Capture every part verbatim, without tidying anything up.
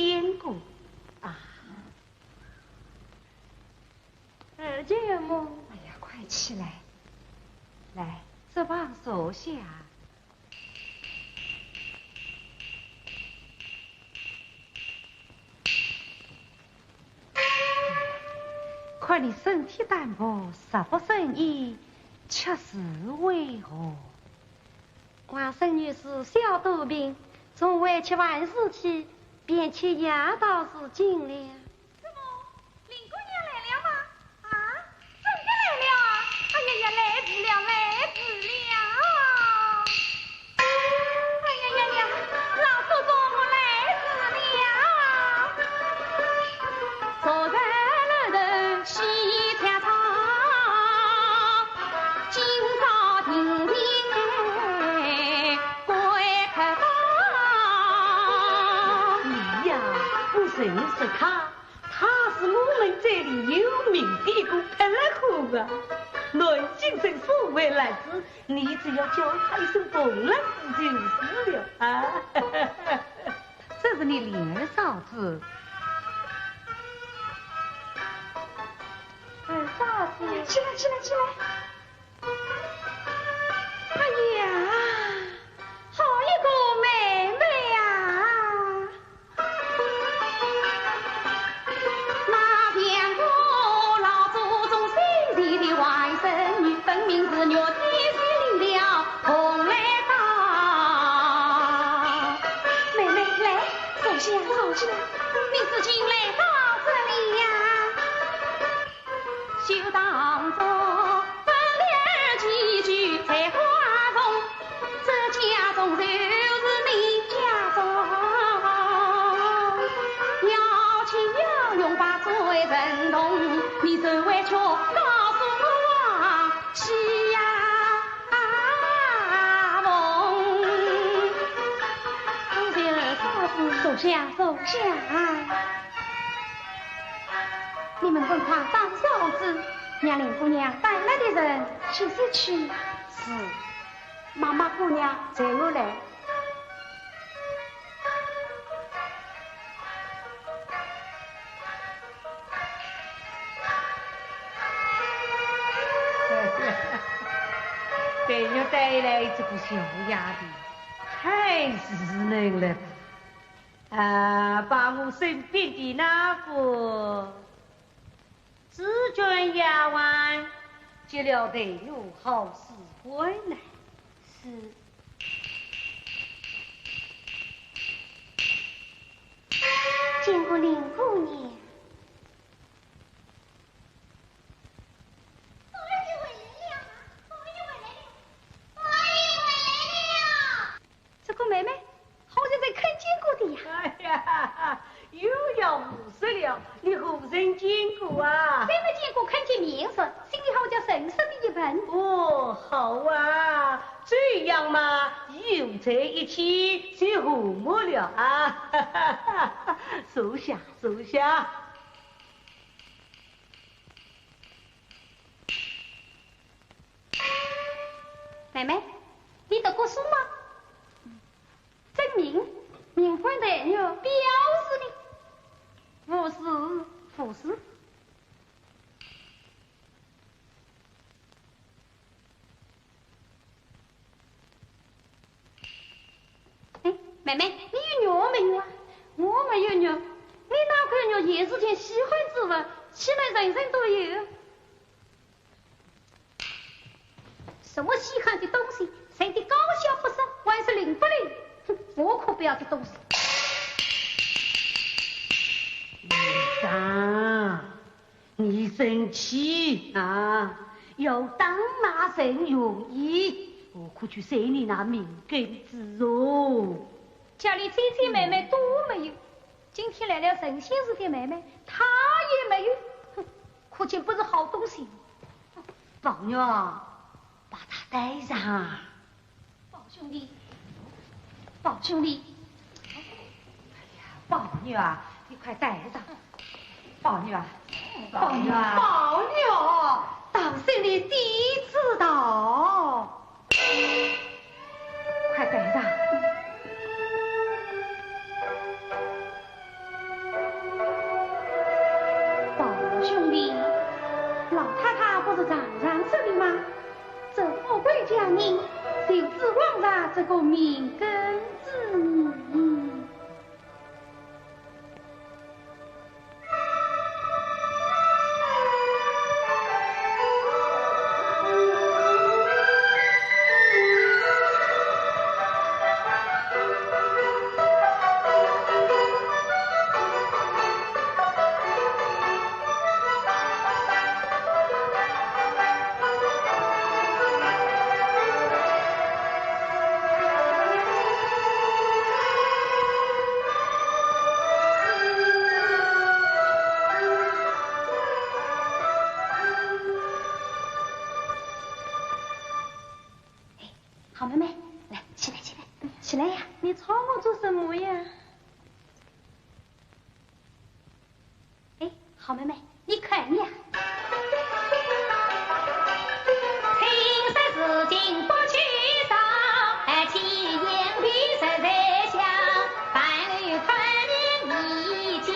见过。啊。二舅母。哎呀，快起来，来，这旁坐下。 看你身体单薄，食不胜衣，吃是为何？外甥女是小肚病，从回去办事去，便吃药倒是尽了。怎么，林姑娘来了吗？啊，真的来了啊！哎呀呀，来迟了，来迟了！哎呀呀呀，老祖宗，我来迟了！ 你呀，不认识他，他是我们这里有名的一个泼辣货啊。南京城所谓辣子，你只要叫他一声“凤辣子”就是了啊。 这是你林二嫂子。二嫂子。起来，起来，起来。哎呀，好一个妹妹啊！ 妹妹，来，坐下，坐下。你是近来到这里呀？坐下，坐下。你们快帮嫂子，让林姑娘带来的人歇息去。是。妈妈，姑娘，随我来。 被我带来这个小丫头，太稚嫩了吧？啊，把我身边的那个紫鹃丫鬟接了，待我好使唤来。是。见过林姑娘。 宝玉回来了，宝玉回来了，宝玉回来了。这个妹妹，好像在看见过的呀。哎呀，又要胡说了，你何曾见过啊？虽没见过，看见面说，心里好叫认识的一般。哦，好啊，这样嘛，又在一起就和睦了啊。坐下，坐下。 妹妹，你读过书吗？真名，名唤黛玉，表字呢？无字，无字。哎，妹妹，你有玉没有啊？我没有玉，你那块玉也是件稀罕之物，岂能人人都有？ 什么稀罕的东西，谁的高下不说，还是灵不灵？哼，我可不要这东西。林桑，你生气啊，要打骂人容易，何苦去说你那命根子哦？家里姐姐妹妹都没有，今天来了神仙似的妹妹，她也没有，哼，可见不是好东西。 宝玉，把她带上。宝兄弟，宝兄弟。哎呀，宝玉啊，你快带上。宝玉啊，宝玉啊。宝玉，当心你跌倒。快带上。老太太不是常常说的吗？这富贵佳人，就指望着这个命根子呢。哎，好妹妹，来，起来，起来，起来呀！你吵我做什么呀？哎，好妹妹，你看呀。青山似锦不去少，哎，青云碧水在香，万里昆明一起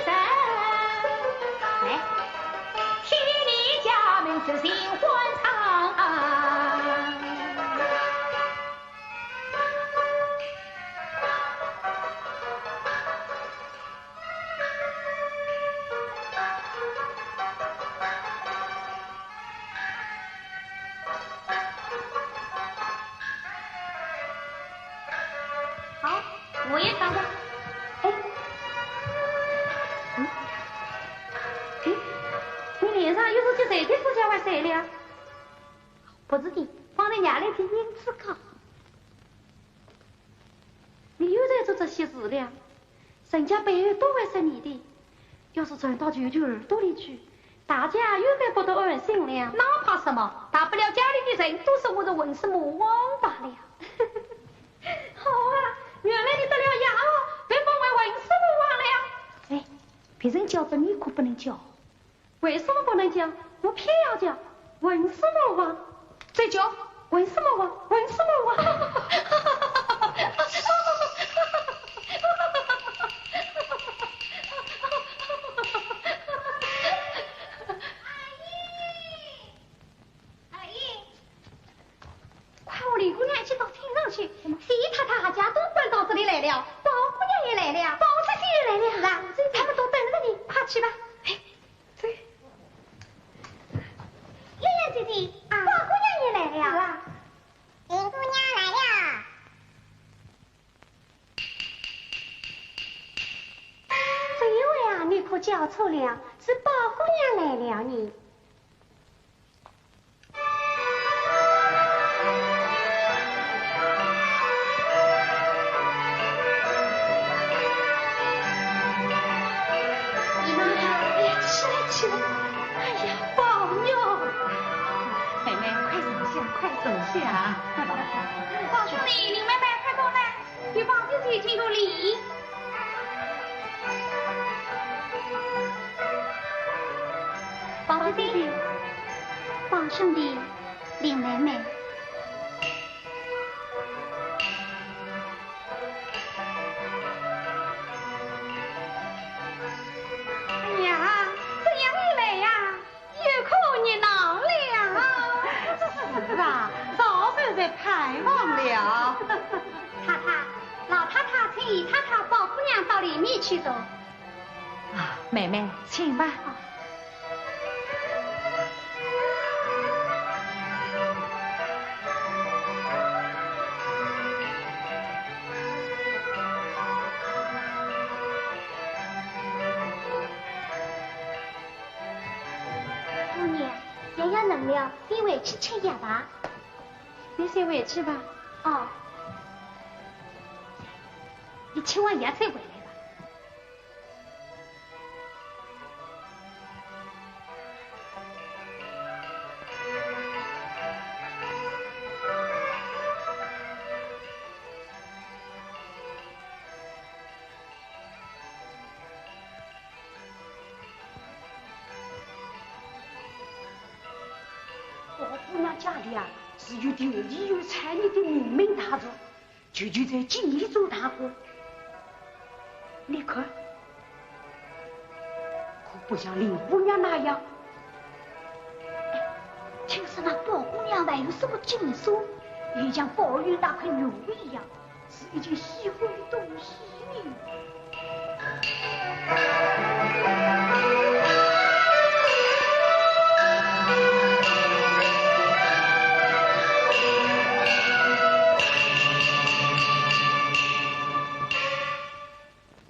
走。来，替你家门是新欢唱。好，我也唱吧。哎，嗯，哎，你脸上又是这谁的指甲玩谁了？不是的，方才拿来的胭脂膏。 你又在做这些事了？人家背后都会说你的，要是传到舅舅耳朵里去，大家又该不得安心了。那怕什么？大不了家里的人都说我是混世魔王罢了。好啊，原来你得了雅号，被封为混世魔王了。哎，别人叫着你可不能叫。 为什么不能叫？我偏要叫，混世魔王。再叫，混世魔王，混世魔王。二爷，快和林姑娘一起到厅上去，什么？谢姨太太、阖家东官到这里来了，宝姑娘也来了。宝姐姐也来了？是啊，他们都等着你，快去吧。哎， 这，月亮姐姐，啊，宝姑娘也来了。是啊。林姑娘来了。这一位啊，你可叫错了，是宝姑娘来了呢。 哎呀，起来，起来！哎呀，宝玉！妹妹，快坐下，快坐下。宝兄弟，林妹妹，快过来，与宝姐姐敬个礼。宝姐姐，宝兄弟，林妹妹。 哎呀，这样一来呀，又可热闹了。是啊，早就在盼望了。太太，老太太请姨太太、宝姑娘到里面去坐。啊，妹妹，请吧。 姑娘，药要冷了，先回去吃药吧。你先回去吧。哦。你吃完药再回来吧。 我姑娘家里啊，是有条件有产业的名门大族，舅舅在京里做大官。你看，可不像林姑娘那样。那宝姑娘还有什么金锁，也像宝玉那块玉一样，是一件稀罕的东西呢？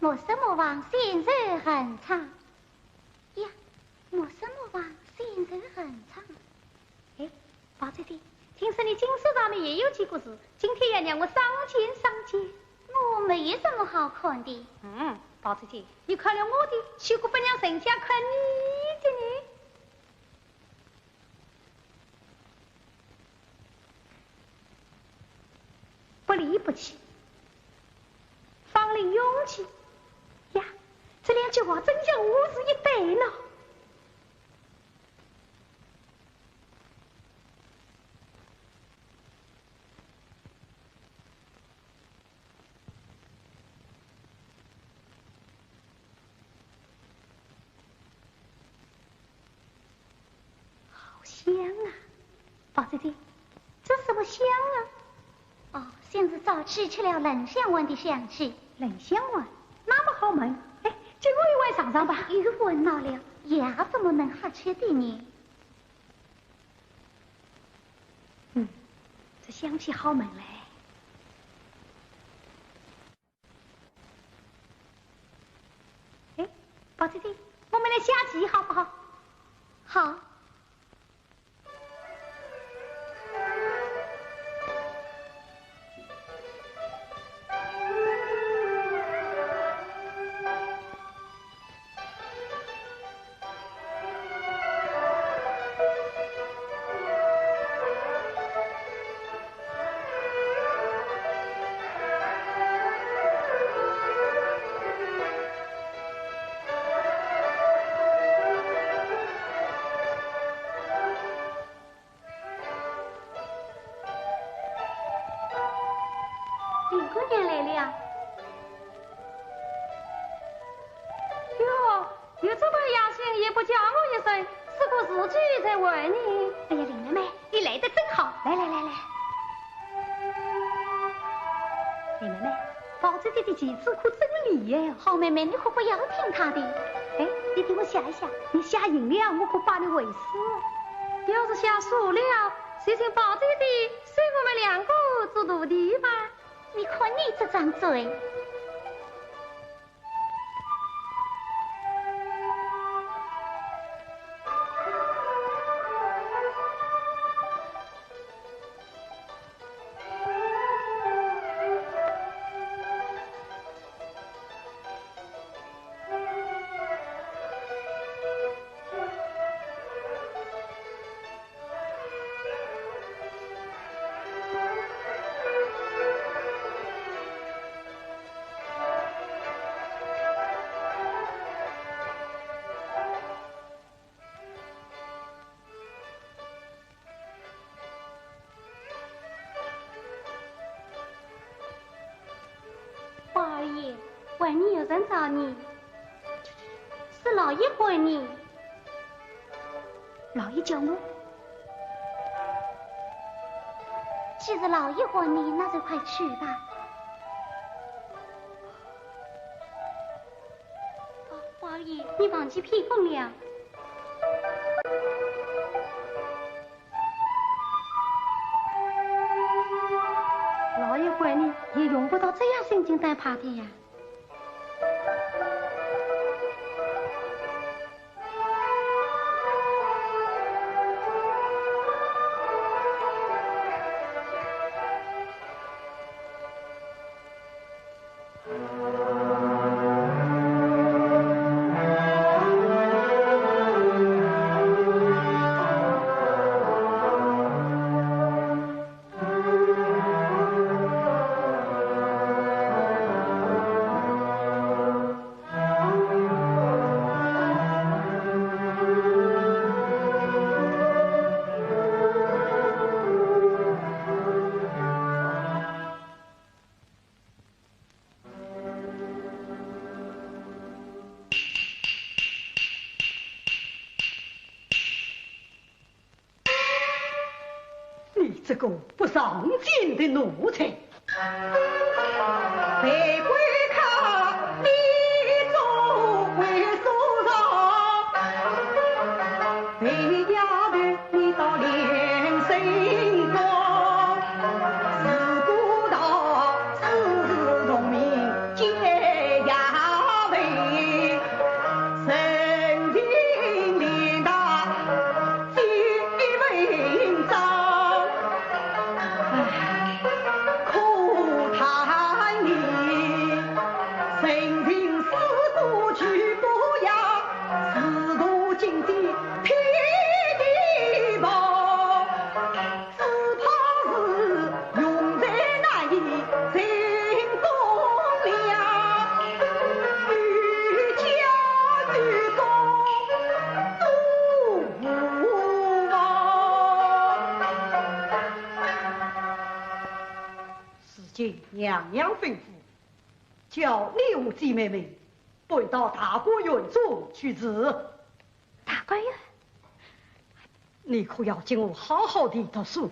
莫失莫忘，心如恒昌。呀，莫失莫忘，心如恒昌。哎，宝姐姐，听说你金锁上面也有几个字，今天要让我赏鉴赏鉴。我没什么好看的。嗯，宝姐姐，你看了我的，岂可不让人家看你的呢？不离不弃，芳龄永继。呀，这两句话真像我是一对呢。 好香啊！宝姐姐，这什么香啊？哦，先是早起吃了冷香丸的香气。冷香丸？那么好闻？哎，给我一丸尝尝吧。又闻到了，药怎么能瞎吃的呢？嗯，这香气好闻嘞。 哎，宝姐姐，我们来下棋好不好？好。 林姑娘来了。哟，又这般夜深也不叫我一声，是不是自己在玩呢？哎呀，林妹妹，你来得正好，来来来来。林妹妹，宝姐姐的棋子可真厉害哦。好妹妹，你可不要听她的。哎，你替我下一下，你下赢了，我可拜你为师。要是下输了， 就请宝姐姐收我们两个做徒弟吧。你看你这张嘴。 宝二爷，外面有人找你，是老爷唤你。老爷叫我？既是老爷唤你，那就快去吧。宝二爷，你忘记披风了。 老爷唤你也用不着这样心惊胆怕的呀。这个不上进的奴才。 如今娘娘吩咐，叫你和姐妹们搬到大观园中去住。大观园？你可要给我好好地读书，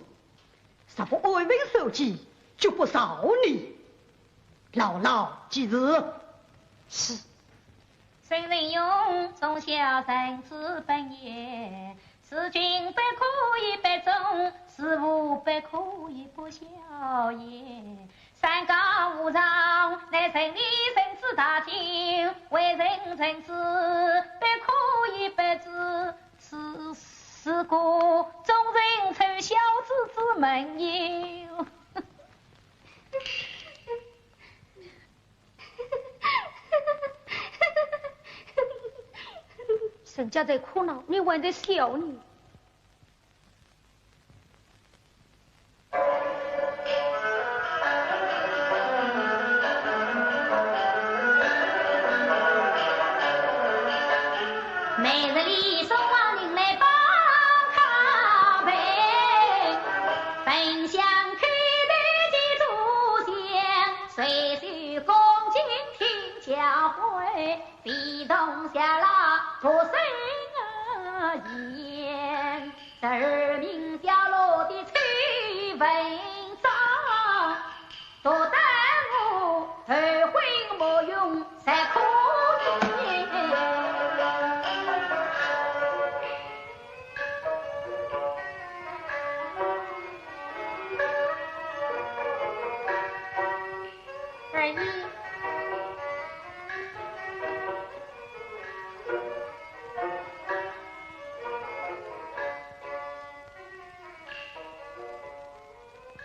若不安分守己，绝不饶你。牢牢记住。是。 孙文勇从小认字本也，事君不可以不忠，事父不可以不孝也。三纲五常，乃臣立圣旨大清，为人臣子，不可以不知，此事故忠臣出孝子之门也。 人家在苦恼，你还在笑呢。每日里送往人来报告呗，本相叩头见诸相， 岁岁恭敬听教诲，非同小老徒生言。十二名小老的崔文章，独得我后悔莫用才可怜。 二爷。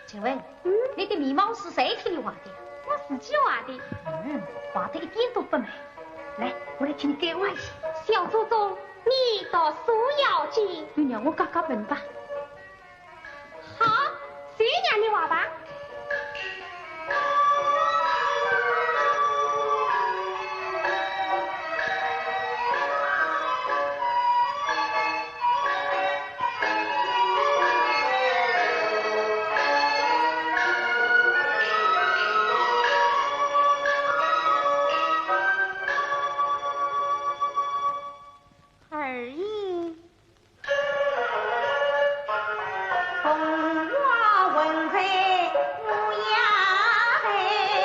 请问，嗯？你的眉毛是谁替你画的？我自己画的。嗯，画得一点都不美。来，我来替你改画一下。小祖宗，你读书要紧。你让我改改本吧。 好，随娘你画吧。二爷。 哎呀，二爷，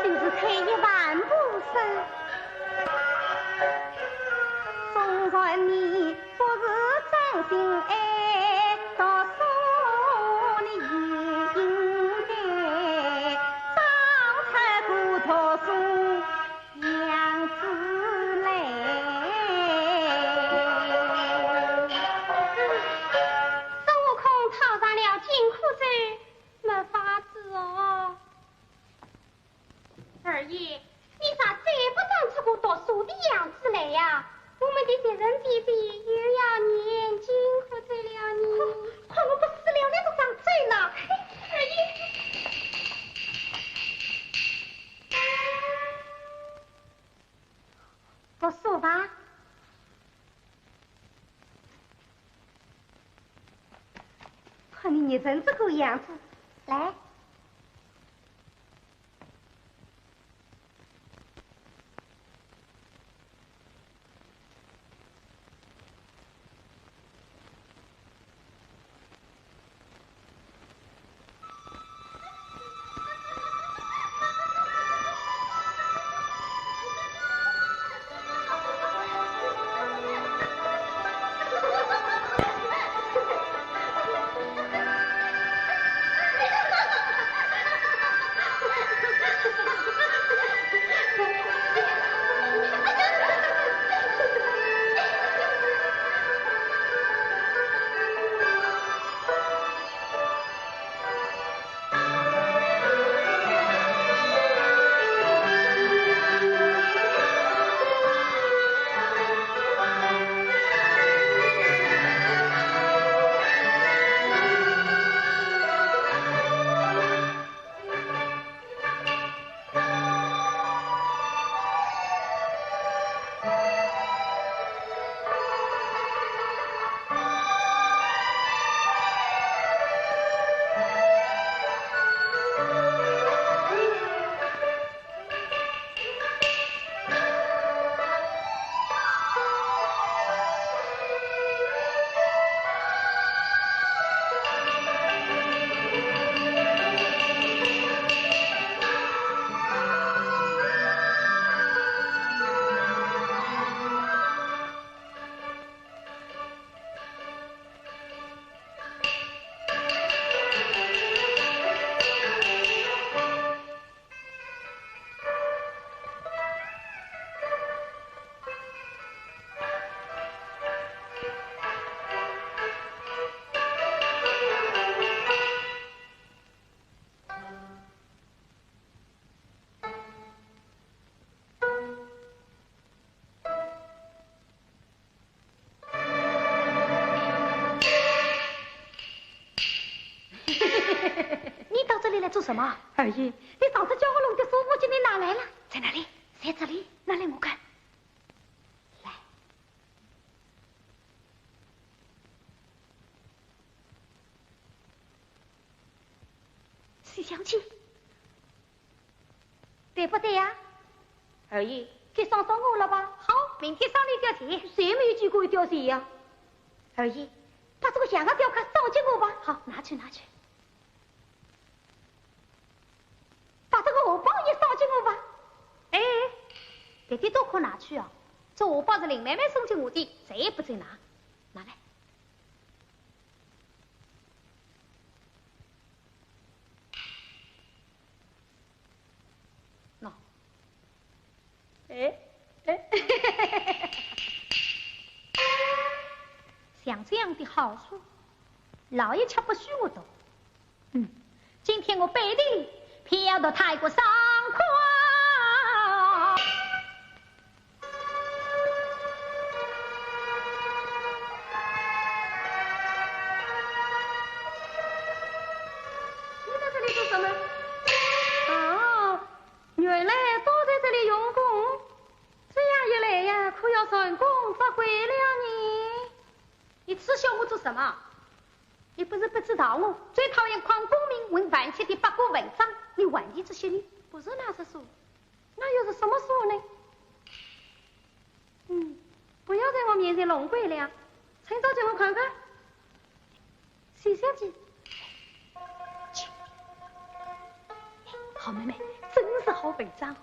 真是退一万步说，孙悟空套上了紧箍咒，没法子哦。二爷，你咋再不长这个读书的样子来呀？我们的敌人姐姐又要念紧箍咒了。读书吧。看你热成这个样子，来。 你到这里来做什么？二爷，你上次叫我弄的书，我给你拿来了。在哪里？在这里，拿来我看。来。 《西厢记》。对不对呀？二爷，该赏赏我了吧？好，明天赏你一吊钱。谁没有见过一吊钱呀？二爷，把这个象牙雕刻赏给我吧。好，拿去，拿去。把这个荷包也赏给我吧。哎，别的都可拿去啊，这荷包是林妹妹送给我的，谁也不准拿。拿来。 喏。哎，哎。像这样的好书，老爷却不许我读。嗯，今天我背地里偏要读它一个爽快。 你在这里做什么？哦，原来躲在这里用功，这样一来呀，可要蟾宫折桂了呢。你耻笑我做什么？你不是不知道我最讨厌诓功名混饭吃的八股文章，你还提这些呢？不是那些书，那又是什么书呢？ 嗯，不要在我面前弄鬼了，趁早给我看看《西厢记》。好妹妹，真是好文章。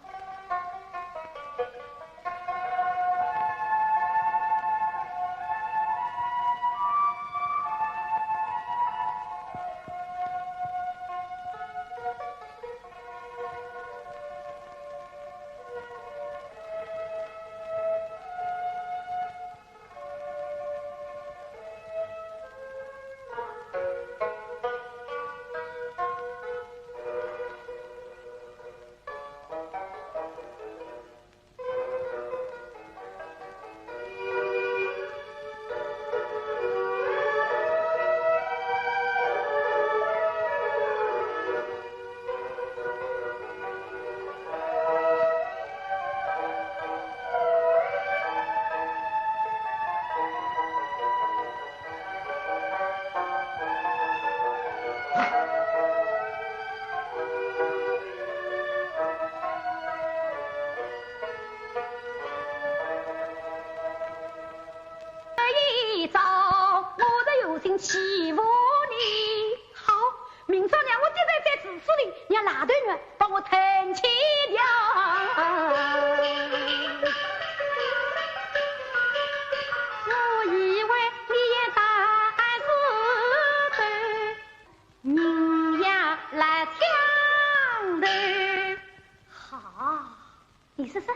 夫人，让拉头女把我抬起来。我以为你也打死的，你也来抢的。好，你说说，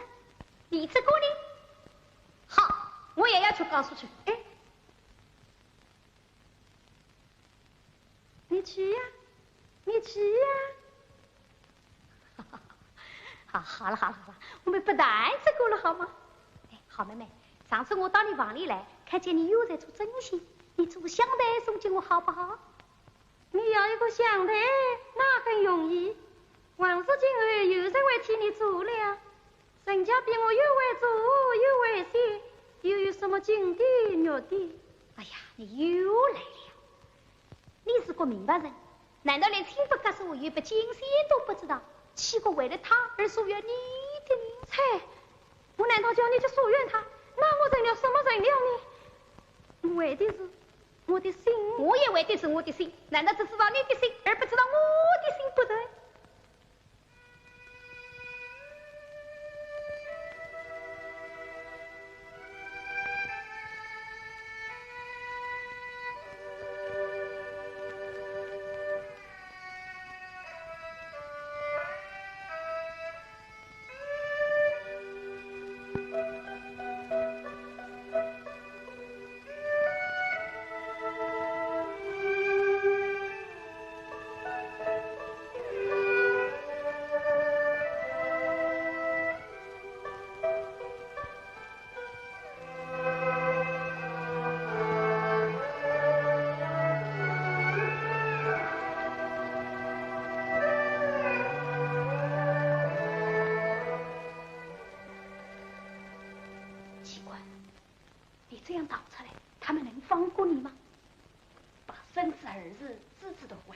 你这个呢？好，我也要去告诉去。哎， 你去呀，你去呀。啊，好了好了好了，我们不谈这个了，好吗？哎，好妹妹，上次我到你房里来，看见你又在做针线，你做个香袋送给我好不好？你要一个香袋，那很容易，横竖今后有人会替你做了。 人家比我又会做又会写，又有什么金的玉的？哎呀，你又来了！你是个明白人，难道连亲不隔疏、互不近亲都不知道，岂可为了他而疏远你的呢？切，我难道叫你去疏远他？那我成了什么人了呢？我为的是我的心。我也为的是我的心，难道只知道你的心而不知道我的心不成？ 奇怪，你这样逃出来，他们能放过你吗？把生死二字置之度外，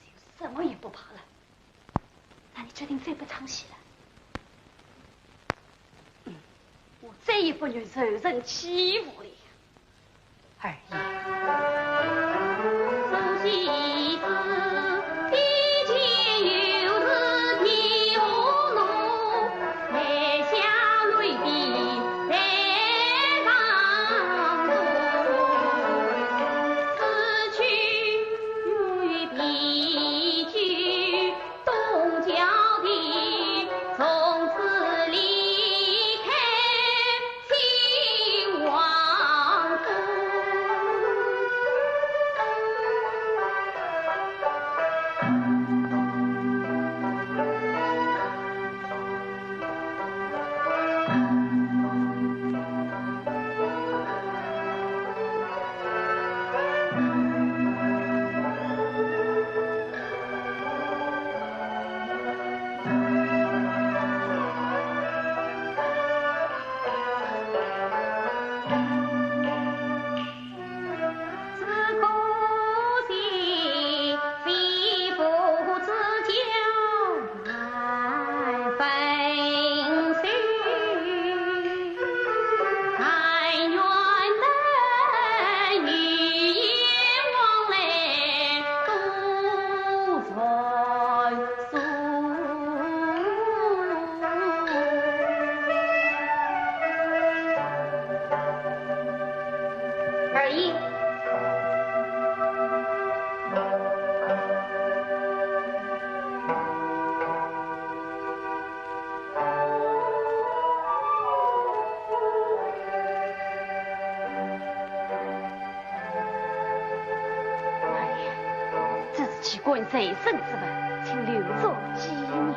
就什么也不怕了。那你决定再不唱戏了？嗯，我再也不愿受人欺负了。 二爷。二爷。哎呀，这是其官随身之物，请留作纪念。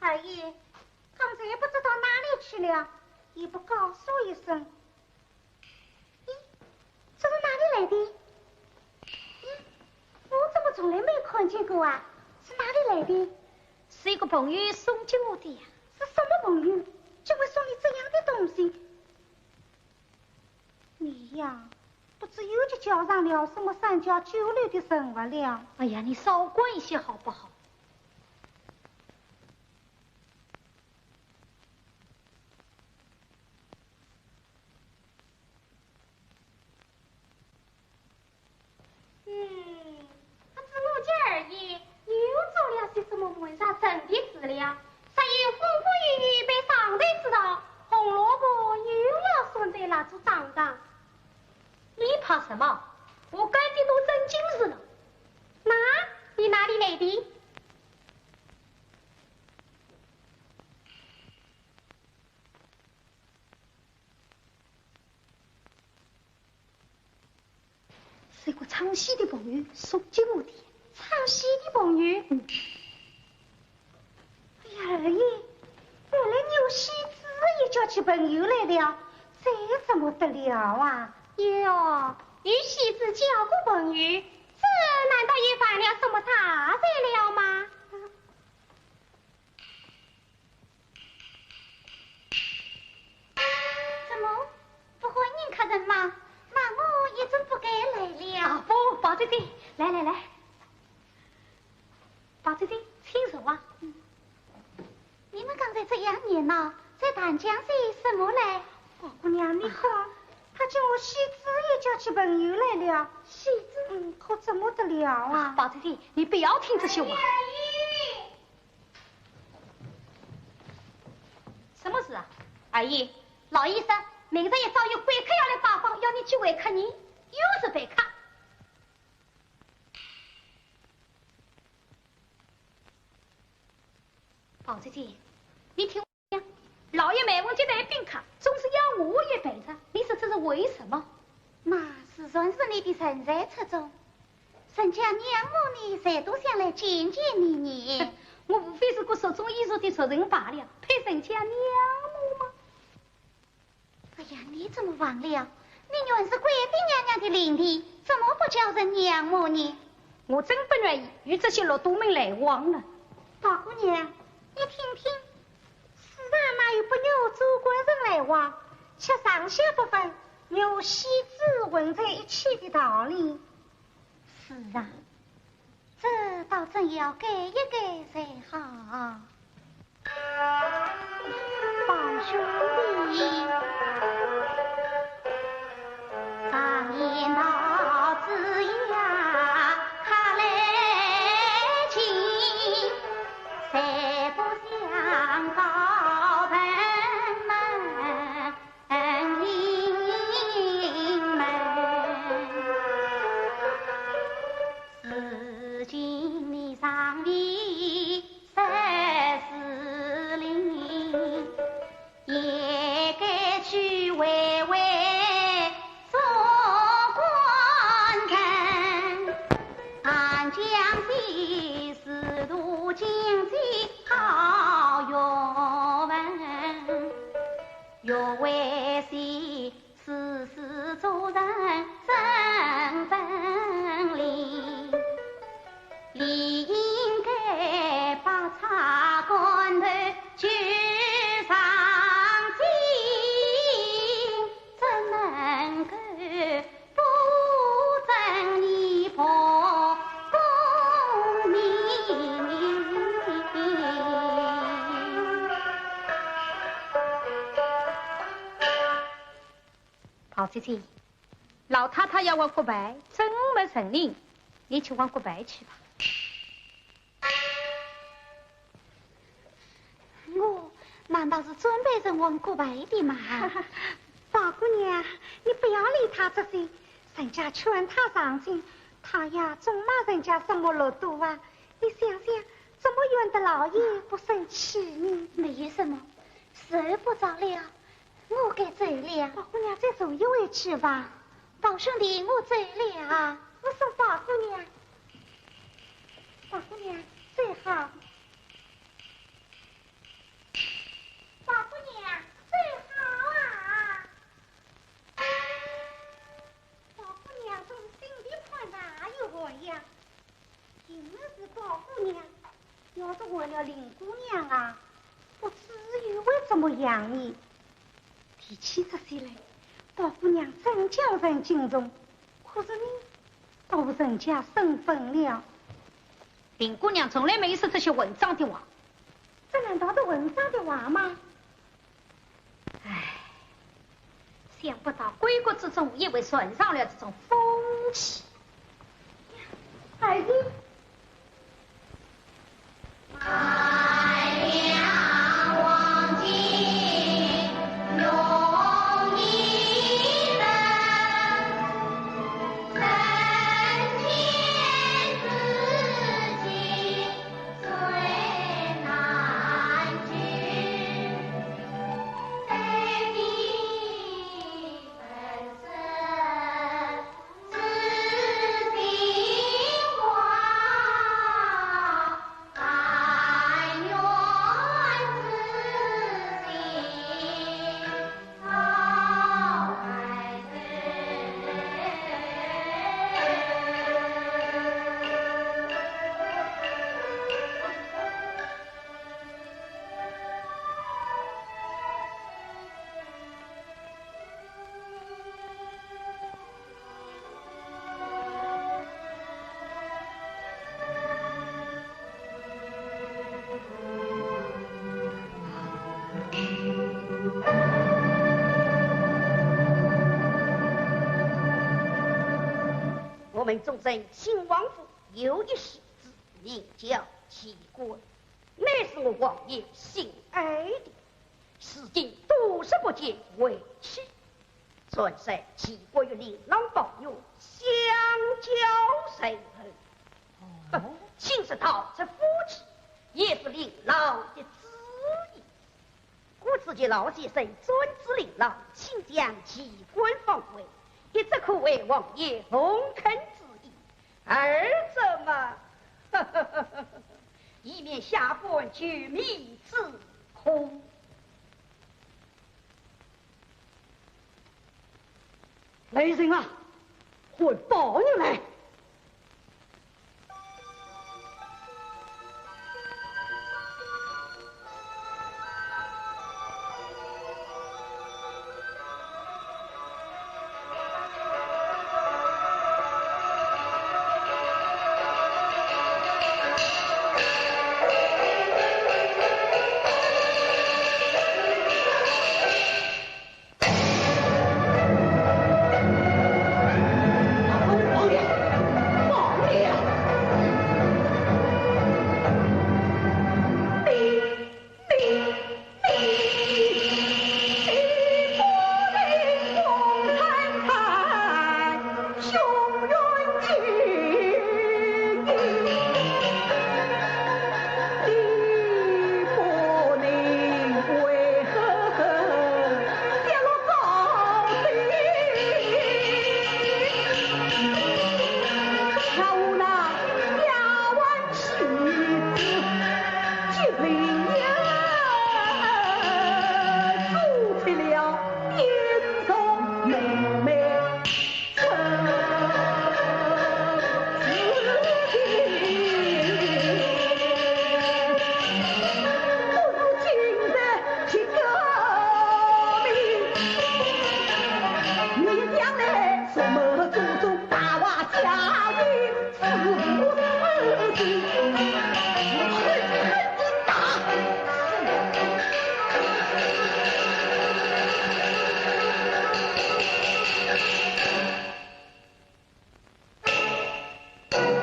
二爷，刚才也不知道哪里去了，也不告诉一声。咦，这是哪里来的？咦，我怎么从来没看见过啊？是哪里来的？是一个朋友送给我的呀。是什么朋友？竟会送你这样的东西？你呀，不知又去交上了什么三教九流的人物了。哎呀，你少管一些好不好？ 嗯，不知我家二爷又做了些什么瞒上朕的事了？只有风风雨雨被上头知道，红萝卜又要拴在蜡烛桩上。你怕什么？我干的都正经事了。那你哪里来的？ 是一个唱戏的朋友送给我的。唱戏的朋友？嗯。哎呀，二爷，原来你有戏子也叫起朋友来了，这怎么得了啊？哟，与戏子交个朋友，这难道又犯了什么大罪了吗？ 怎么，不欢迎客人吗？那我也真不该来了。啊，不，宝姐姐，来来来，宝姐姐，请坐啊。嗯。你们刚才这样热闹，在谈讲些什么嘞？宝姑娘，你看，啊。他叫我戏子也叫起朋友来了。戏子？嗯，可怎么得了啊？啊，宝姐姐，你不要听这些话。哎呀， 什么事啊？二爷，老爷说明日一早有贵客要来拜访，要你去会客呢，又是陪客。宝姐姐，你听我讲，老爷每逢接待宾客，总是要我也陪着，你说这是为什么？那自然是你的人才出众。 人家仰慕你，才都想来见见你呢。我无非是个俗中艺俗的俗人罢了，配人家仰慕吗？哎呀，你怎么忘了？你原是贵妃娘娘的令弟，怎么不叫人仰慕呢？我真不愿意与这些禄蠹们来往了。宝姑娘，你听听，世上哪有不与做官人来往？却上下不分，与戏子混在一起的道理。 是啊，这倒真要改一改才好。宝兄弟，常言道，子牙卡来进，才不像高朋们。 门。如今你尚未十四龄，也该去会会做官人。寒江西，四渡金鸡好学问。 学为戏，事事做人真本领，理应该把差官头举上进，怎能够 不争你不公平。宝姐姐，老太太要往国外，真没人领，你去往国外去吧。 我难道是准备人往国外的吗？宝姑娘，你不要理他这些，人家劝他上进，他呀，总骂人家什么禄蠹啊。你想想，怎么怨得老爷不生气呢？没有什么，时候不早了，我该走了。宝姑娘，再坐一会去吧。宝兄弟，我走了。我送宝姑娘。宝姑娘，走好。要是为了林姑娘啊，不至于会这么样呢。提起这些来，宝姑娘真叫人敬重，可是你都人家身份了。林姑娘从来没有说这些混账的话。这难道是混账的话吗？ 唉，想不到闺阁之中也会染上了这种风气。哎，你 我们忠正亲王府有一世子，名叫齐贵，乃是我王爷心爱的。 如今多日不见回去，传说齐贵与令郎宝玉相交甚厚，哦，竟是到此夫妻，也是令郎的主意。故此求老先生专指令郎，请将齐贵放回，一则可为王爷重恳之意，二则嘛，以免下官求觅之空。 来人啊，唤宝玉来！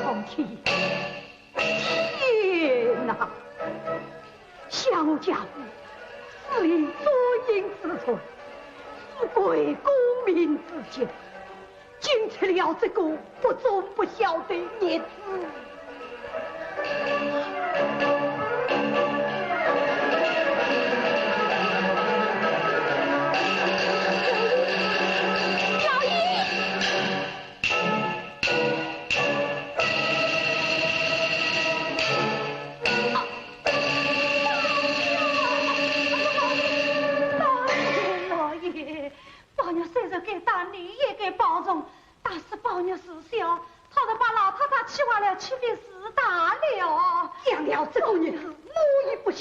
皇天，天哪！想我家父自立尊英之臣，富贵功名之家， 竟出了这个不忠不孝的孽子。老爷！老爷，老爷！ 宝玉虽然该打，你也该保重，打死宝玉事小，倘若把老太太气坏了，岂非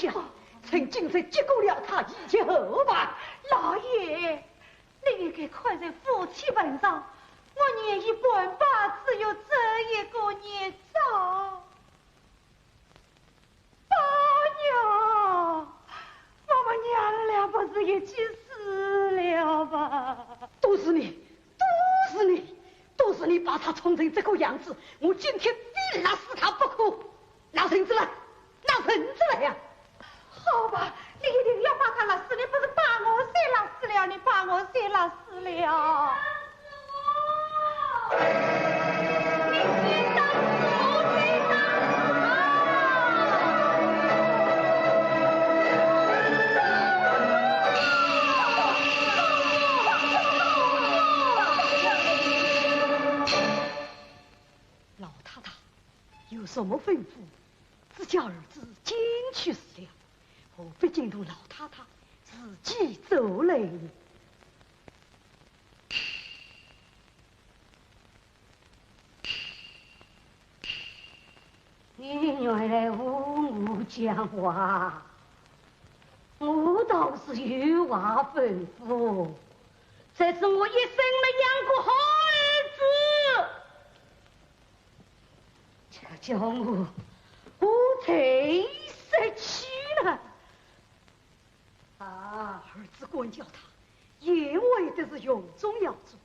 想，趁今日结果了他，以绝后患。老爷，你应该看在夫妻份上，我年已半百，只有这一个孽障。宝玉，我们娘儿俩不是一起死了吧？都是你，都是你，都是你把他宠成这个样子，我今天非勒死他不可。 拿绳子来，拿绳子来呀！好吧，你一定要把他勒死，你不是把我先勒死了，你把我先勒死了。你先打死我，再打死他！老太太有什么吩咐？ 只叫儿子进去是了，何必惊动老太太自己走来呢？你原来和我讲话，我倒是有话吩咐，这是我一生没养过好儿子。 这个叫我，我才失去了。啊，儿子管教他，也为的是荣宗耀祖。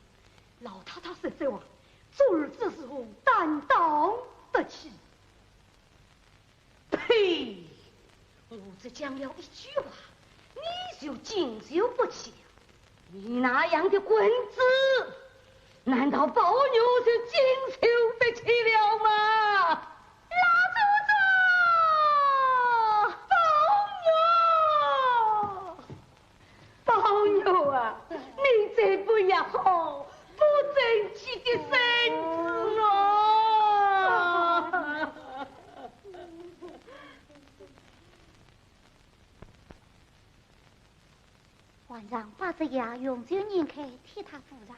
老太太说这话，做儿子是何担当得起？呸！ 我只讲了一句话，你就经受不起了。你那样的棍子，难道宝玉就经受得起了吗？老祖宗！宝玉！ 宝玉啊，你这不要好，不争气的孙子哦。皇上把这药用酒研开，替他敷上，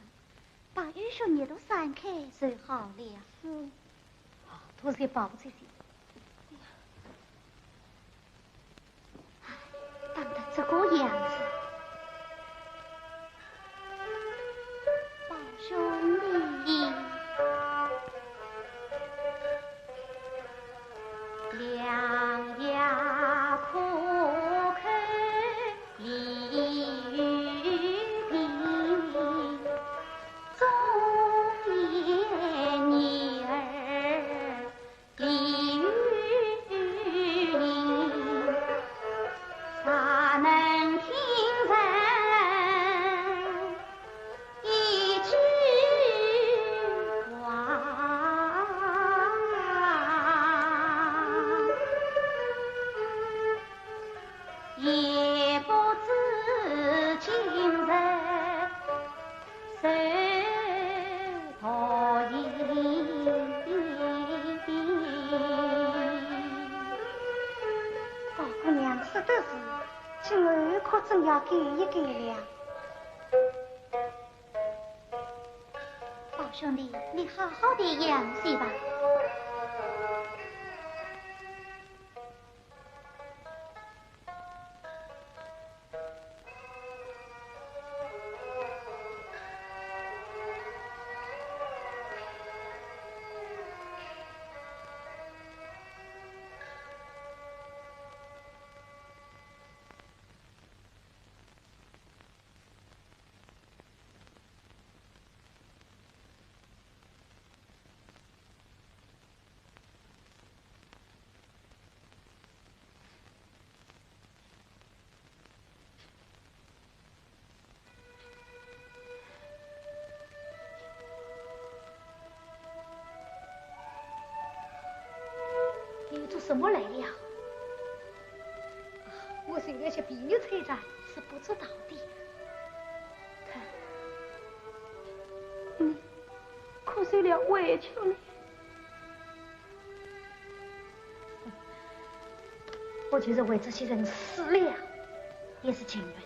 把淤血热毒散开，就好了。是。哦，多谢宝姐姐。 打得这个样子，宝兄弟，良药苦口利于病，忠言逆耳 利于行，尚能听人一句话。也不知今日 谁道行？宝姑娘说的是，今后可真要改一改了。宝兄弟，你好好的养息吧。你做什么来了？我受了些皮肉摧残，是不知道的。看，你可受了委屈了。 我就是为这些人死了，也是情愿的。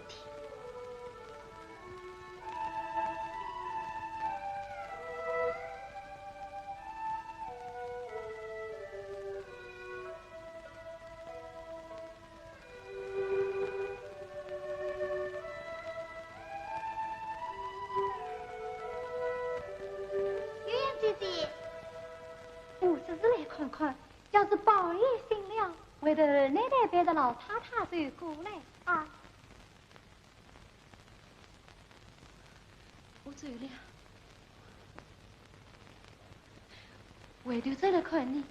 要是宝玉醒了，回头奶奶陪着老太太就过来。啊。我走了，回头再来看你。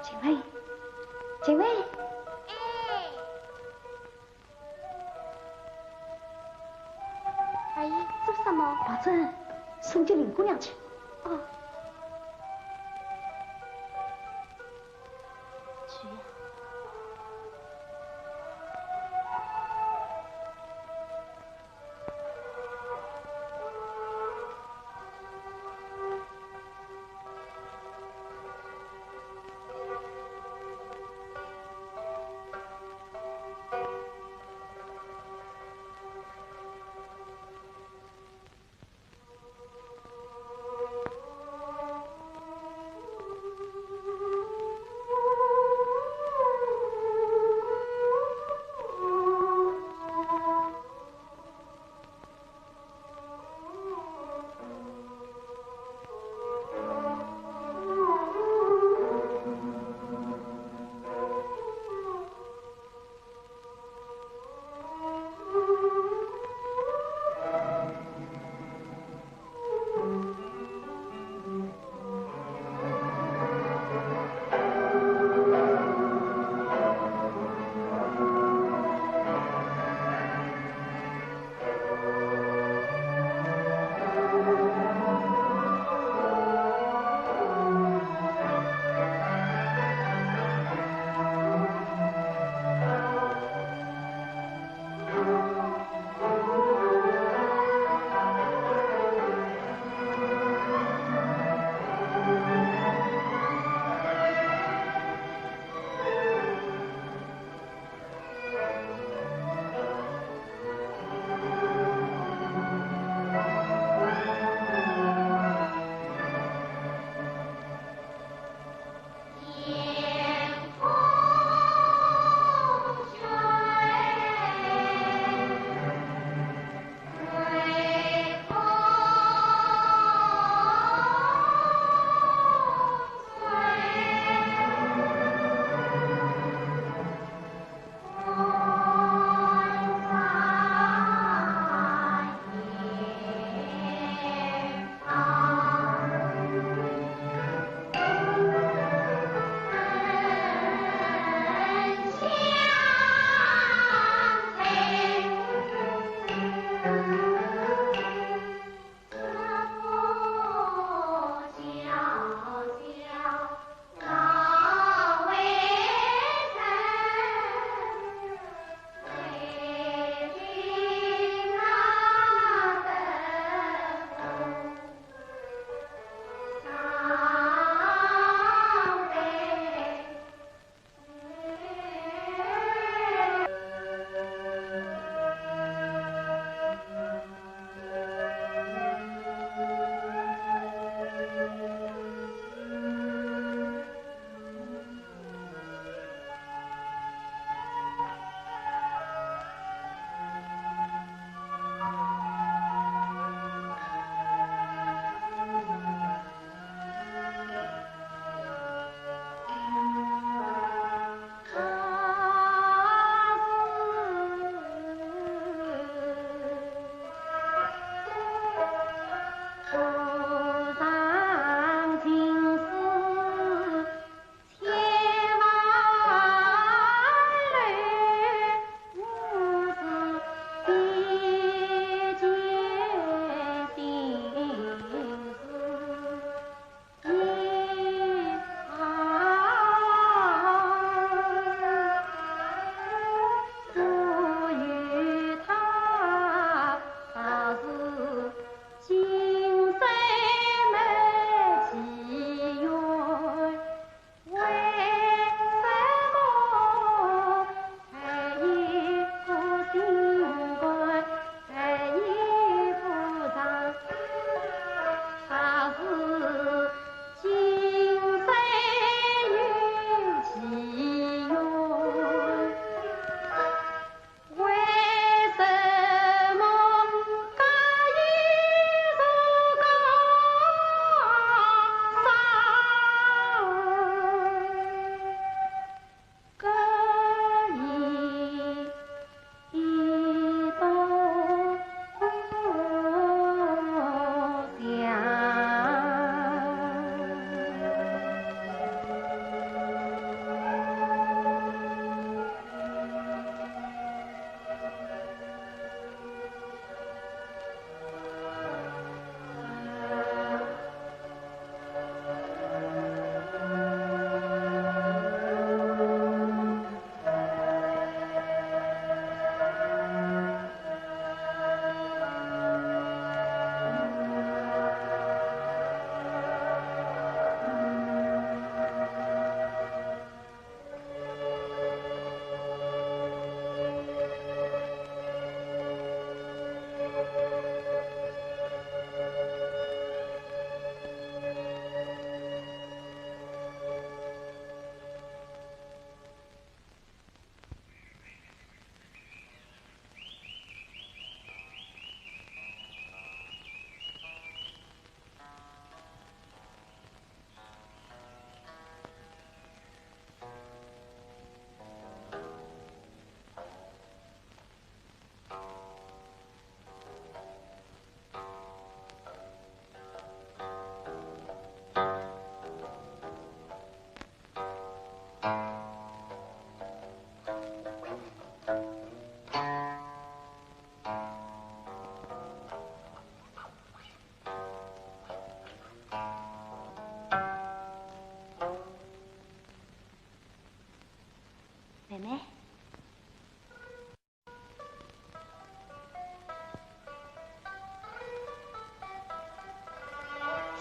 晴雯，晴雯。哎。二爷，做什么？宝钧，送给林姑娘去。哦。去呀。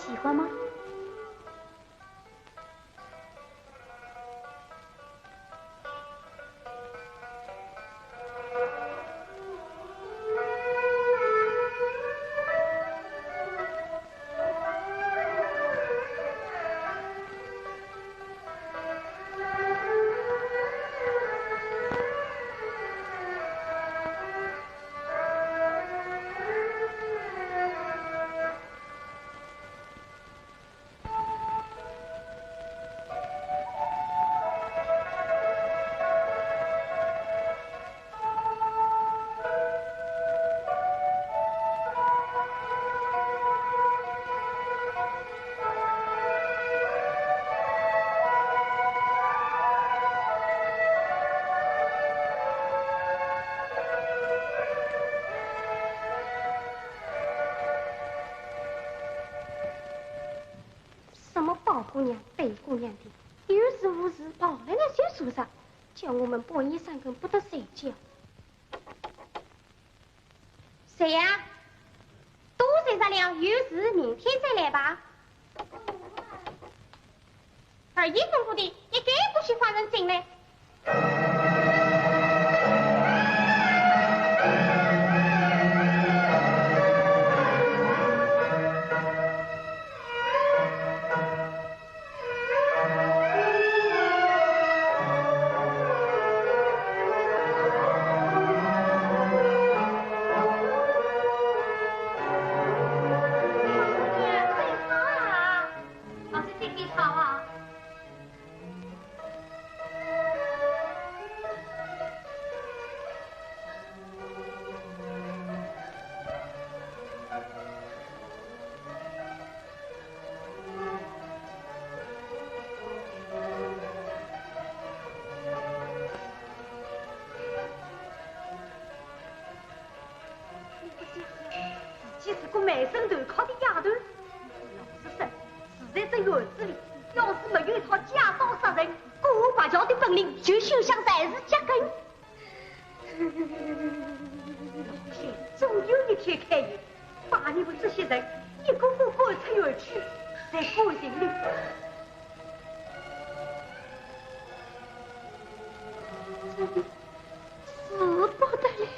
喜欢吗？ 什么宝姑娘、灰姑娘的，有事无事跑来了就坐着，叫我们半夜三更不得睡觉。谁呀？都睡着了，有事明天再来吧。二爷吩咐的，一概不许放人进来。 你不想想，自己是个卖身投靠的丫头，老实说，住在这院子里，要是没有一套家法杀人，过活白叫的本领，就休想再次扎根。老天总有一天开眼，把你们这些人一个个赶出园去，才甘心的。真的是不得了。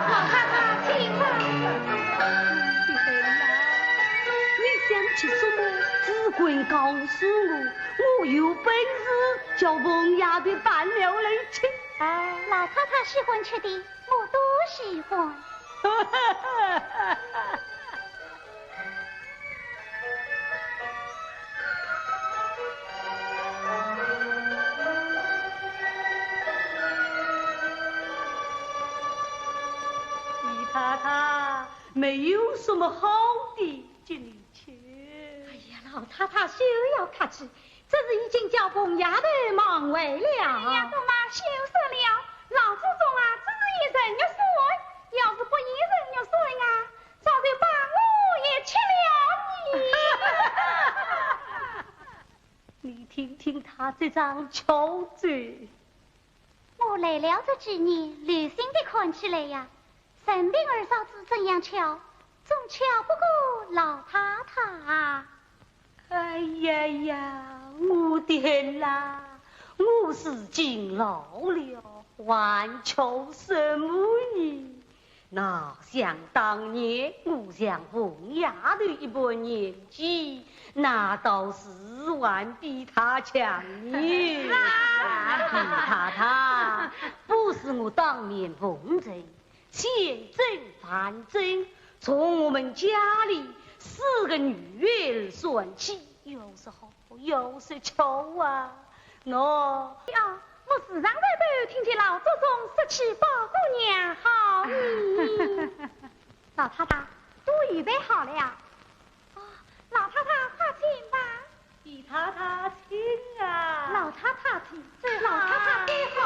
老太太，请吧。你想吃什么？只管告诉我，我有本事叫凤丫头搬了来吃。啊，老太太喜欢吃的，我都喜欢。 姨太太，没有什么好的给你吃。哎呀，老太太休要客气，这是已经叫凤丫头忙坏了。哎呀，姑妈，休说了，老祖宗啊，真是以仁义书他这张巧嘴。我来了这几年，留心地看起来呀，任凭二嫂子怎样巧，总巧不过老太太啊。哎呀呀，我的啦，我如今老了，还巧什么呢？ 哪想当年，我像凤丫头一般年纪，那倒是还比他强呢。是啊。太太，不是我当年奉承，千真万真，从我们家里四个女儿算起，有时候 有时巧啊，喏。啊，我时常在背后听见老祖宗说起宝姑娘好呢。老太太，都预备好了呀。啊，老太太，快请吧。姨太太，请啊。老太太请，老太太带好。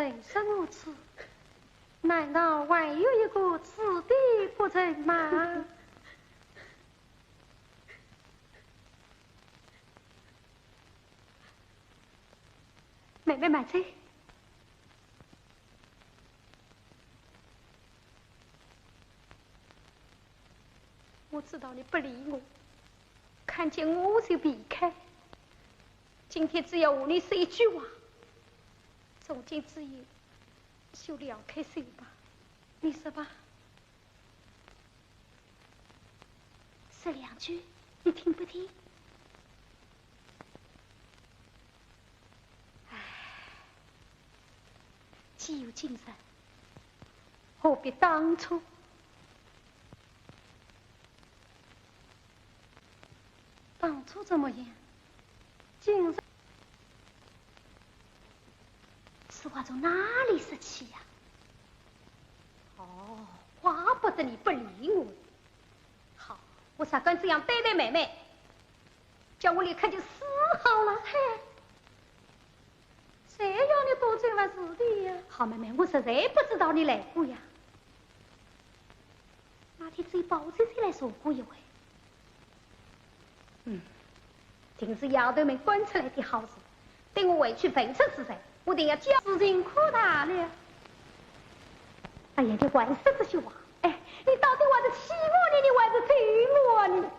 人生如此，难道还有一个子弟不成吗？妹妹慢走。我知道你不理我，看见我就避开。今天只要和你说一句话，从今之后就了开手吧。你说吧。说两句，你听不听？唉，既有今日，何必当初？当初怎么样？今日。此话从哪里说起呀？哦，怪不得你不理我。好，我才敢这样对待妹妹，叫我立刻就死好了。嘿，谁要你多嘴么事的呀？好妹妹，我实在不知道你来过呀。那天只有宝姐姐来坐过一回。嗯，定是丫头们干出来的好事。等我回去问出是谁，我定要叫。事情可大了。哎呀，你还说这些话？哎，你到底还是气我呢，你还是推我呢？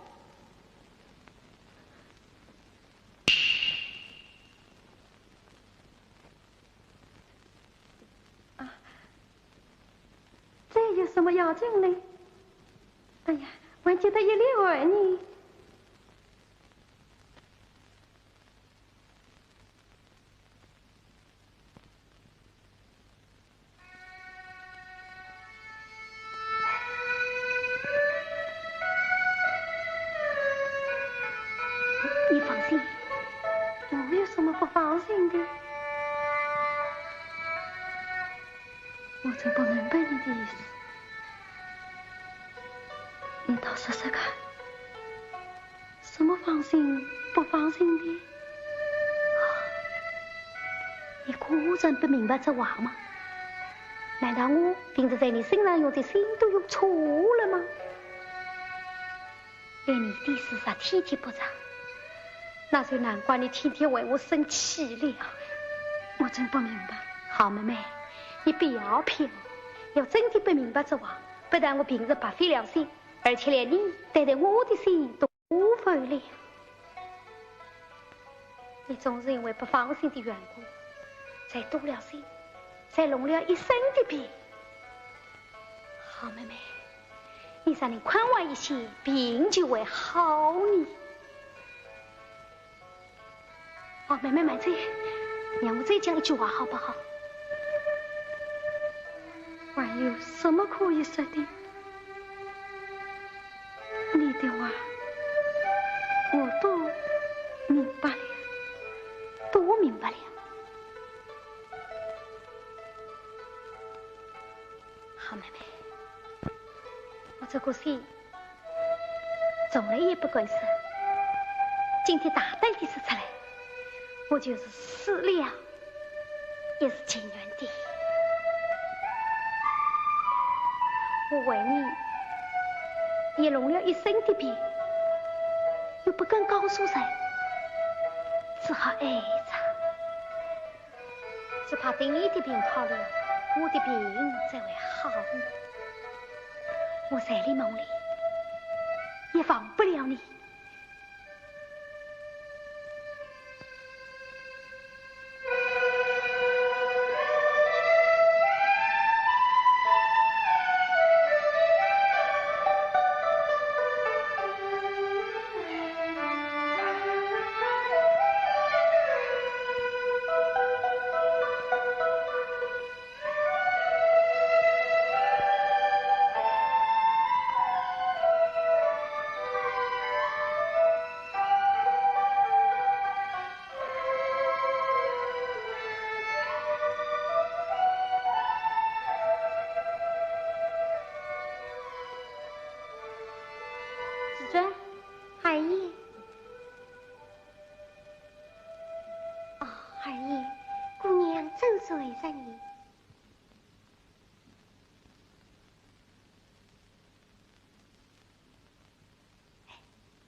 啊，这有什么要紧呢？哎呀，还觉得一粒而已。你放心，我有什么不放心的？我真不明白你的意思。你倒说说看。 什么放心不放心的？你果真不明白这话吗？难道我平时在你身上用的心都用错了吗？连你的事啥体体不着，那就难怪你天天为我生气了。我真不明白。好妹妹，你不要骗我，要真的不明白这话，不但我平日白费了心，而且连你对待我的心都 误会了。你总是因为不放心的缘故，才多了心，才弄了一身的病。好妹妹，你让你宽慰一些，病就会好呢。哦，妹妹慢走，让我再讲一句话好不好？还有什么可以说的？ 你的话，我都明白了，都明白了。好妹妹，我这个心从来也不敢说，今天大胆地说出来，我就是死了 也是情愿的。我为你也弄了一身的病，又不敢告诉人，只好挨着。只怕等你的病好了，我的病才会好呢。我在你梦里也忘不了你。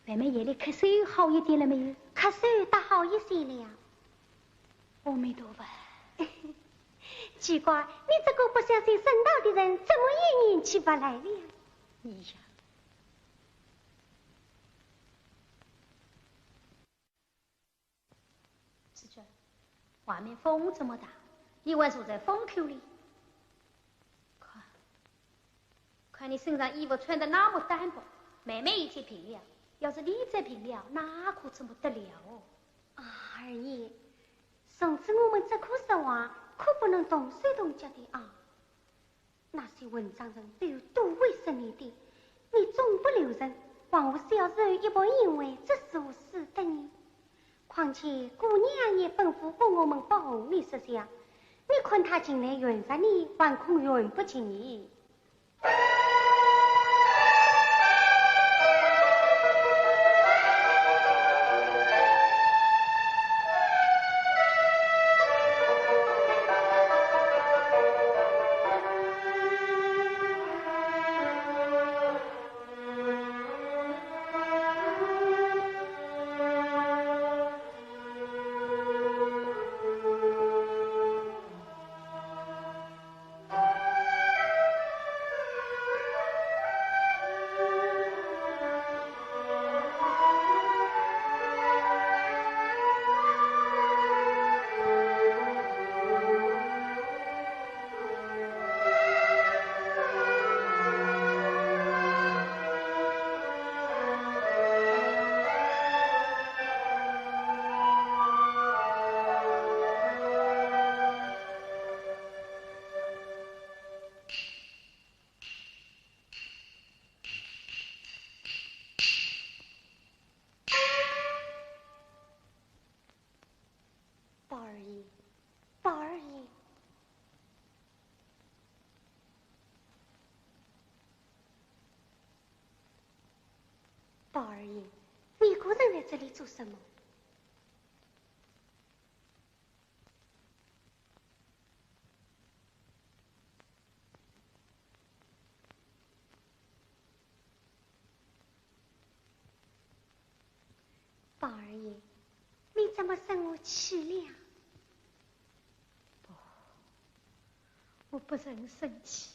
妹妹夜里咳嗽好一点了没有？咳嗽倒好一些了。阿弥陀佛。奇怪，你这个不相信神道的人，怎么也硬气不来了？你呀。 世钧，外面风这么大，你还坐在风口里？看，看你身上衣服穿得那么单薄，妹妹已经病了，要是你再病了，那可怎么得了哦？啊，二爷，从此我们这棵实话可不能动手动脚的啊。 那些混账人都有多为失你的，你总不留人，还我小时候一步因为这事使得你。况且姑娘也吩咐过我们不和你说笑，你看她近来怨煞你，还恐怨不尽你。 宝二爷，宝二爷，宝二爷，你一个人在这里做什么？ 宝二爷，你怎么生我气了？不，我不曾生气。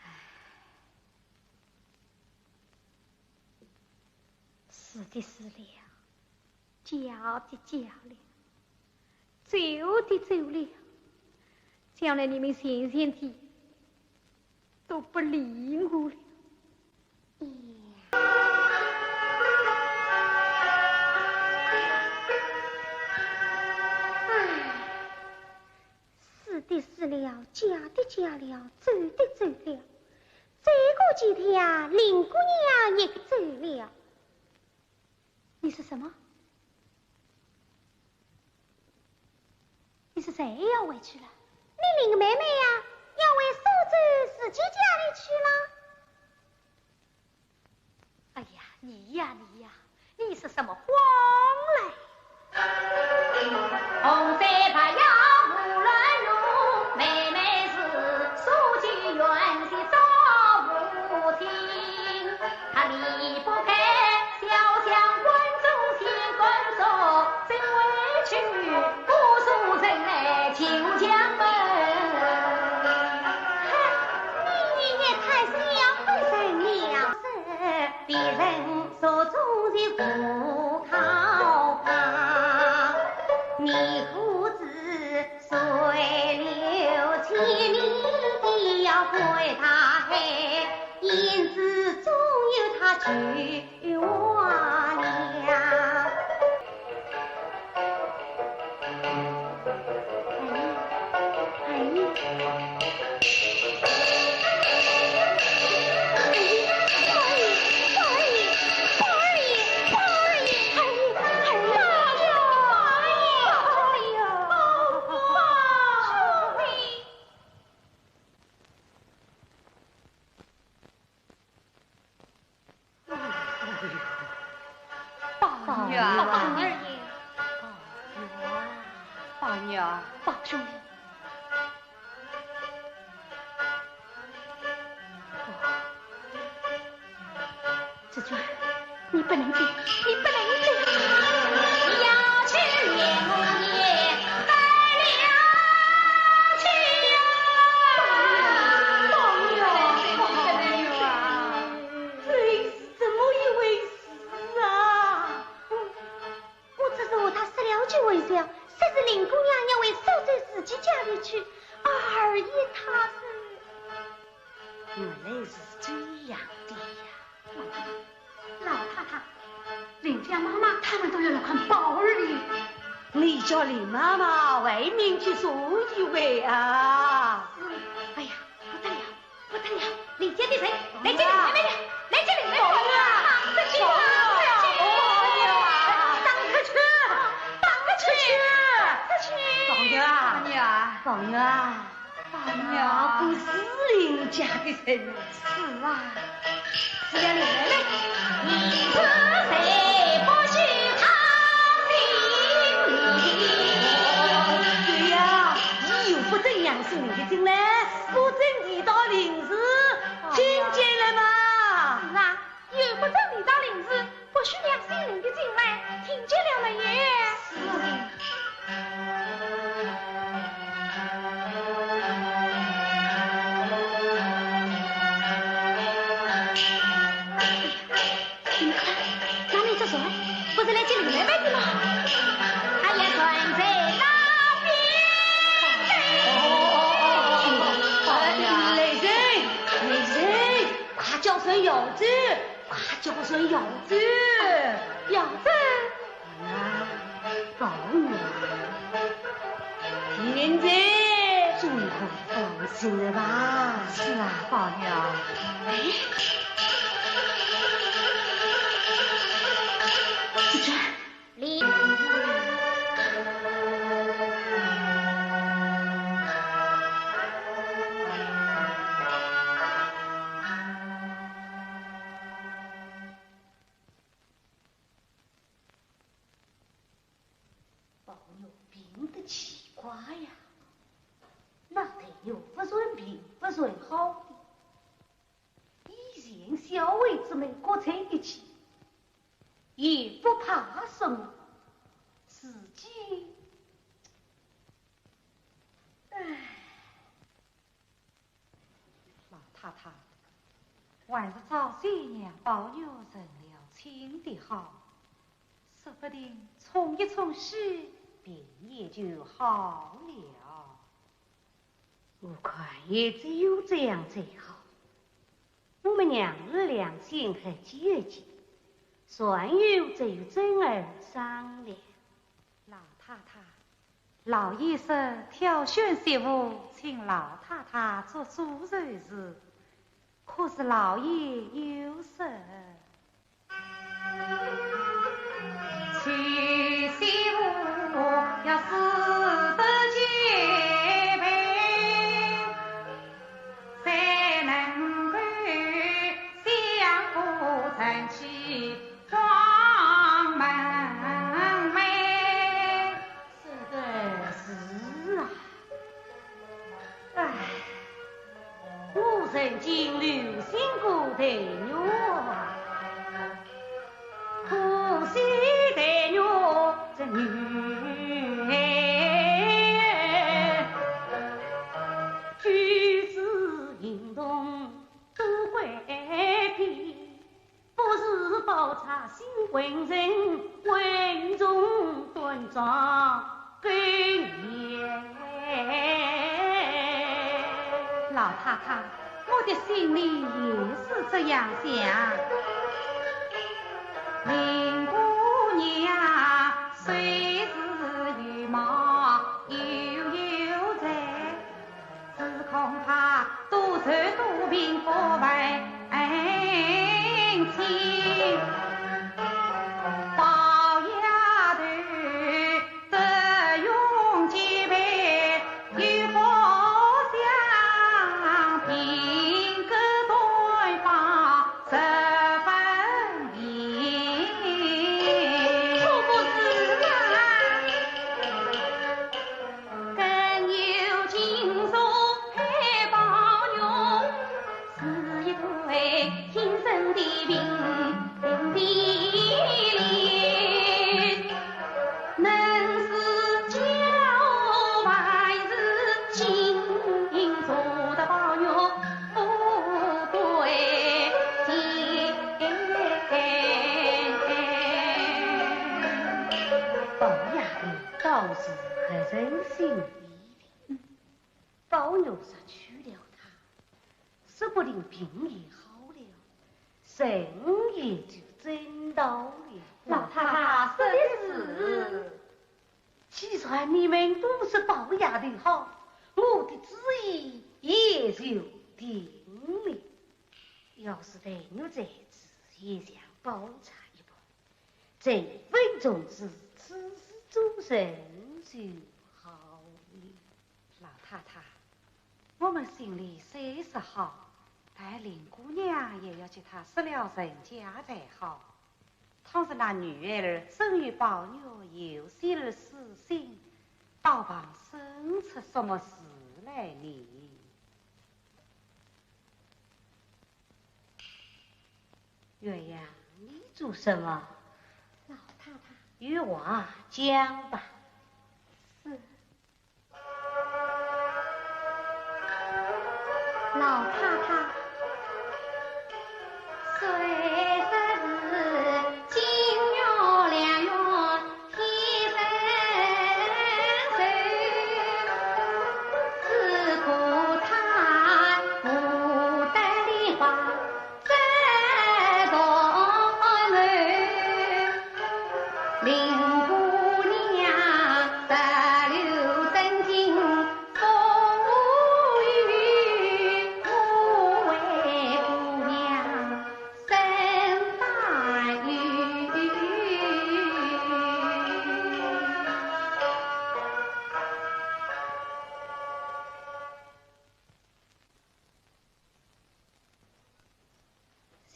唉，是的，是了。 嫁的嫁了，走的走了，将来你们前前的都不理我了。唉，死的死了，嫁的嫁了，走的走了，再过几天，林姑娘也走了。 你说什么？你说谁要回去了？你林妹妹呀，要回苏州自己家里去了。哎呀，你呀，你呀，你说什么荒来？ 哼，你也太小看人了。 宝二爷，宝二爷，宝二爷，宝兄弟。紫鹃，你不能走，你不能走。要去也我也带了去呀。宝玉啊，宝玉啊，这是怎么一回事啊？我，我只是和他说了句玩笑，说是林姑娘要回苏州自己家里去，而已，他是。原来是这样的呀。 老太太，林家妈妈他们都要来看宝二爷。你叫林妈妈外面去坐一会啊。哎呀，不得了，不得了，林家的人来接林妹妹了，来接林妹妹了，打出去啊，打出去啊，打出去，打出去。宝玉啊，宝玉啊。 宝玉啊，不是林家的人。是啊，是呀，林妹妹。你是谁不许他姓林？对呀，你又不怎样是你的进来，不准提到林字，听见了吗？是啊，又不准提到林字，不许两姓林的进来，听见了没有？是。 你们看，那面这船不是来接林妹妹的吗？哎呀，船在那边。来人，来人，快叫船摇走，快叫船摇走。摇走？ 啊，宝玉啊，现在总可以放心了吧？是啊，宝玉啊。哎，紫鹃。林 宝玉病得奇怪呀，那头又不算病，不算好的，以前小孩子们各在一起，也不怕什么，自己，唉。 老太太，还是早些让宝玉成了亲的好，说不定冲一冲喜，病也就好了。我看也只有这样最好。我们娘儿俩先和解一解，然后再与珍儿商量。老太太， 老爷说挑选媳妇，请老太太做主就是，可是老爷又说，娶媳妇要使得结配，才能够相互成器 双门楣。说得是啊。唉，我曾经留心过黛玉啊，可惜黛玉这女孩，举止行动多乖僻。 不是宝钗新婚人，稳重端庄更严。老太太，我的心里也是这样想。林姑娘虽是有貌又有才， 只恐怕多愁多病不问亲。宝丫头只用几杯，又不想品格端方十分明。可不是啊。 更有金锁配宝玉，是一个是何人行礼？宝玉失去了他，说不定病也好了，人也就真到了。老太太说的是。既然你们都说宝丫头好，我的主意也就定了。要是黛玉在此，也像宝钗一般，这份重事，此事做成就好了。老太太，我们心里虽说好，但林姑娘也要给她说了人家才好。倘使那女儿真与宝玉有些儿私心，倒怕生出什么事来呢？鸳鸯，你做什么？老太太。有话讲吧。是。 老太太。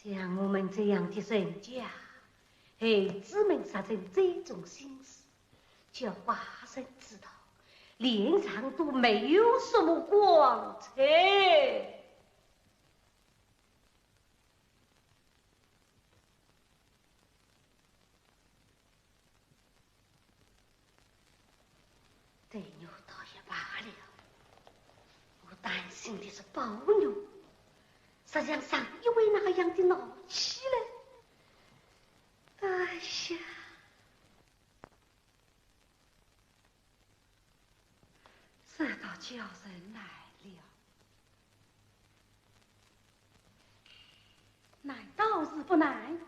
像我们这样的人家，孩子们若成这种心思，叫外人知道，脸上都没有什么光彩。 黛玉倒也罢了，我担心的是宝玉，实像上一回那样的闹起来。哎呀！ 这倒叫人难了。难倒是不难，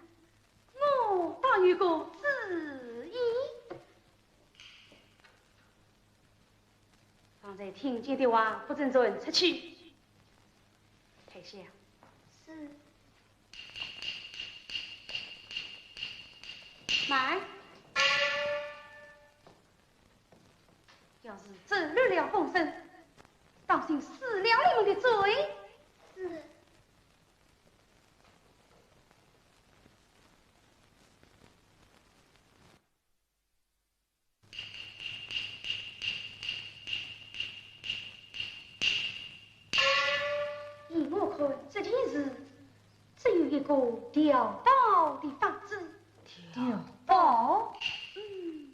我倒有个主意。方才听见的话，不准传出去。退下。是。慢。 要是走漏了风声，当心失了你们的罪。是。 依我看，这件事只有一个调包的法子。调包？嗯。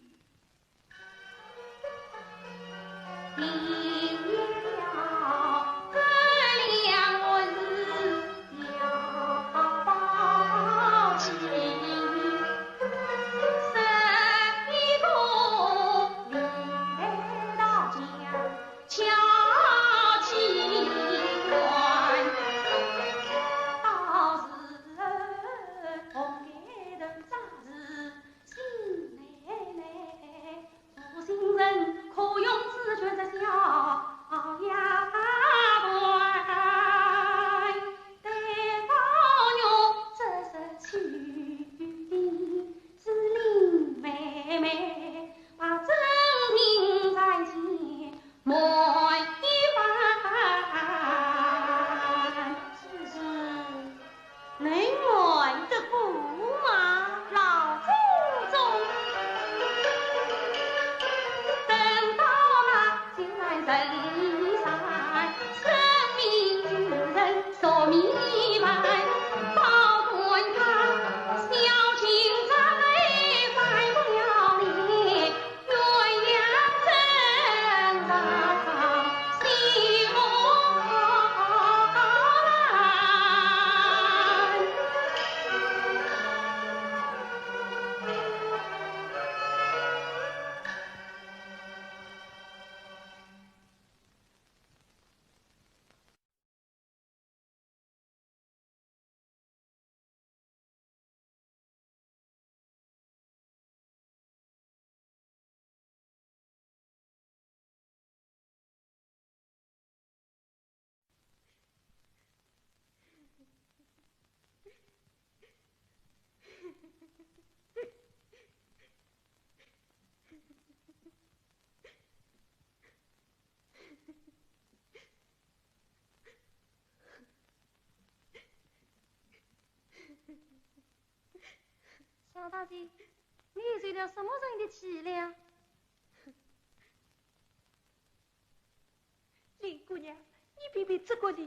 老大姐，你又受了什么人的气了？林姑娘，你别别责怪我，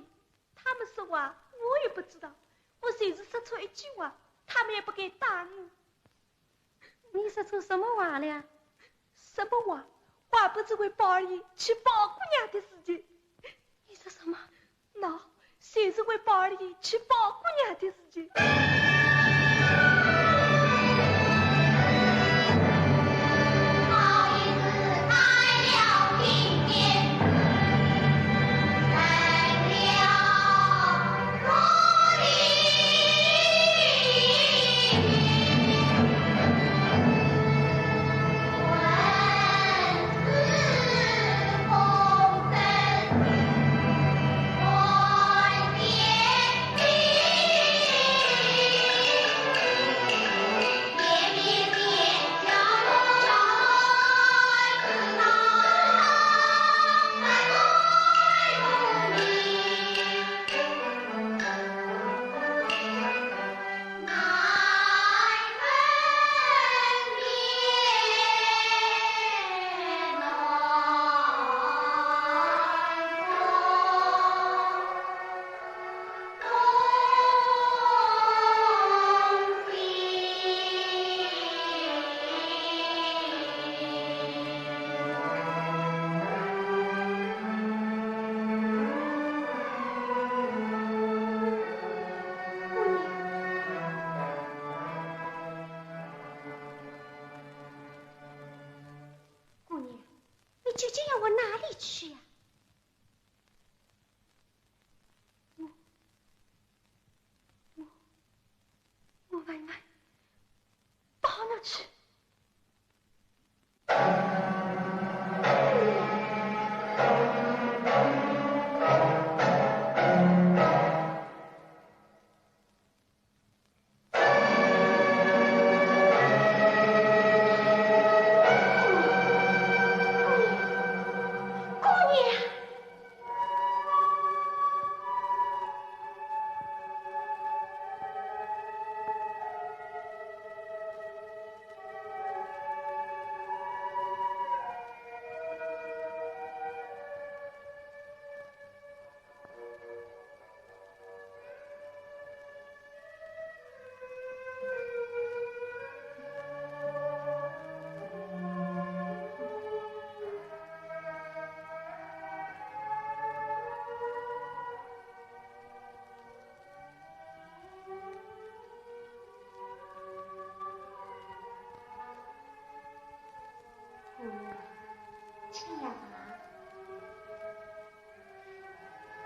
他们说话我也不知道，我就是说错一句话，他们也不敢打我。你说错什么话了？什么话？还不是为宝二爷娶宝姑娘的事情。你说什么？喏，就是为宝二爷娶宝姑娘的事情。姑娘，你究竟要往哪里去呀？我，我，我慢慢到哪去？ 姑娘，请呀，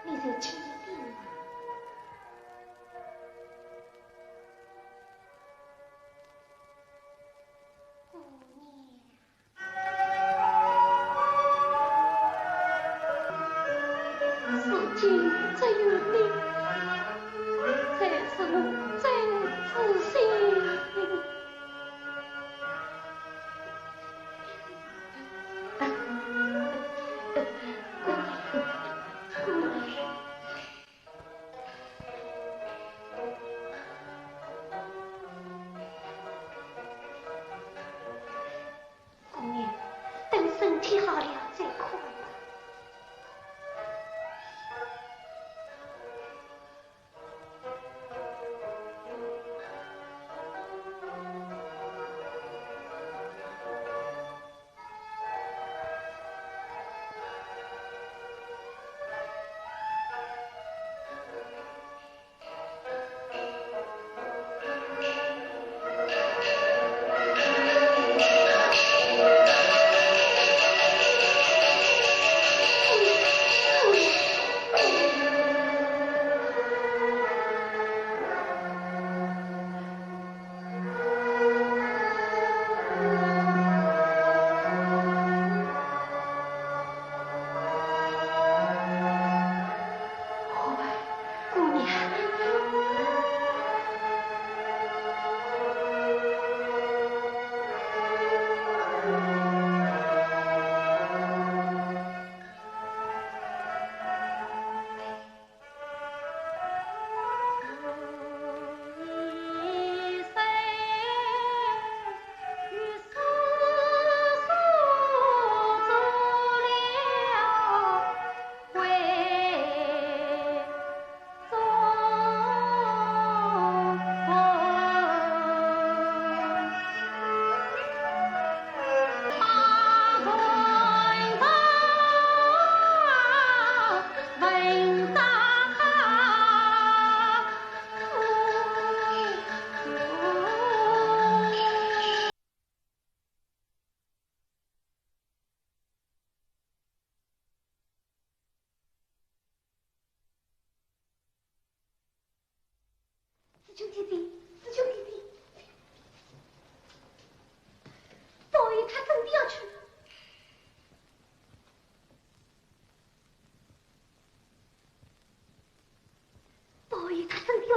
你就请定吧。姑娘。 如今只有你，才是我最知心。姑娘，等身体好了再看吧。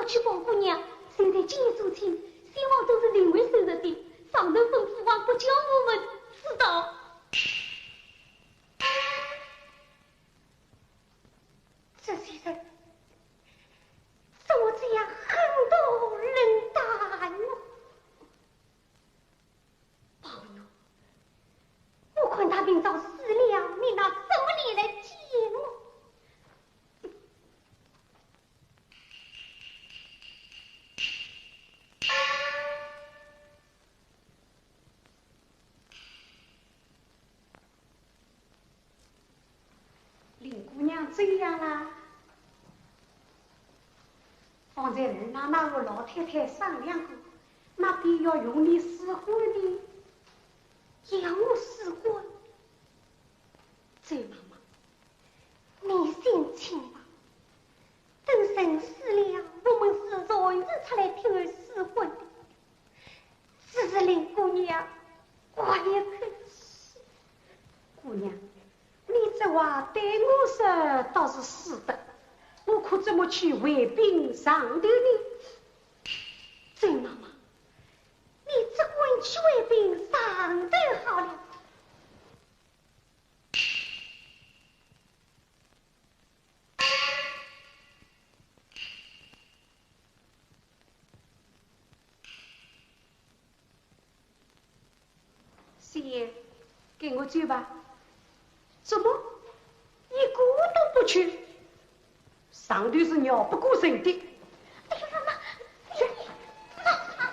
去报姑娘，现在今日做亲，先王都是另外收拾的，上头吩咐还不叫我们知道。这些人怎么这样狠毒冷淡呢？宝玉，我看他明朝死了，你拿什么脸来见我？ 林姑娘怎样啦？方才二奶奶和老太太商量过，那边要用你试婚的。要我试婚？周妈妈，你先请吧。等人死了，我们是随时出来替儿试婚的。 只是林姑娘，我也可惜。姑娘，你这话对我说倒是使得，我可怎么去回禀上头呢？周妈妈，你只管去回禀上头好了。 四爷，跟我走吧。怎么？一个都不去？上头是拗不过人的。哎呀，妈妈，你，妈妈。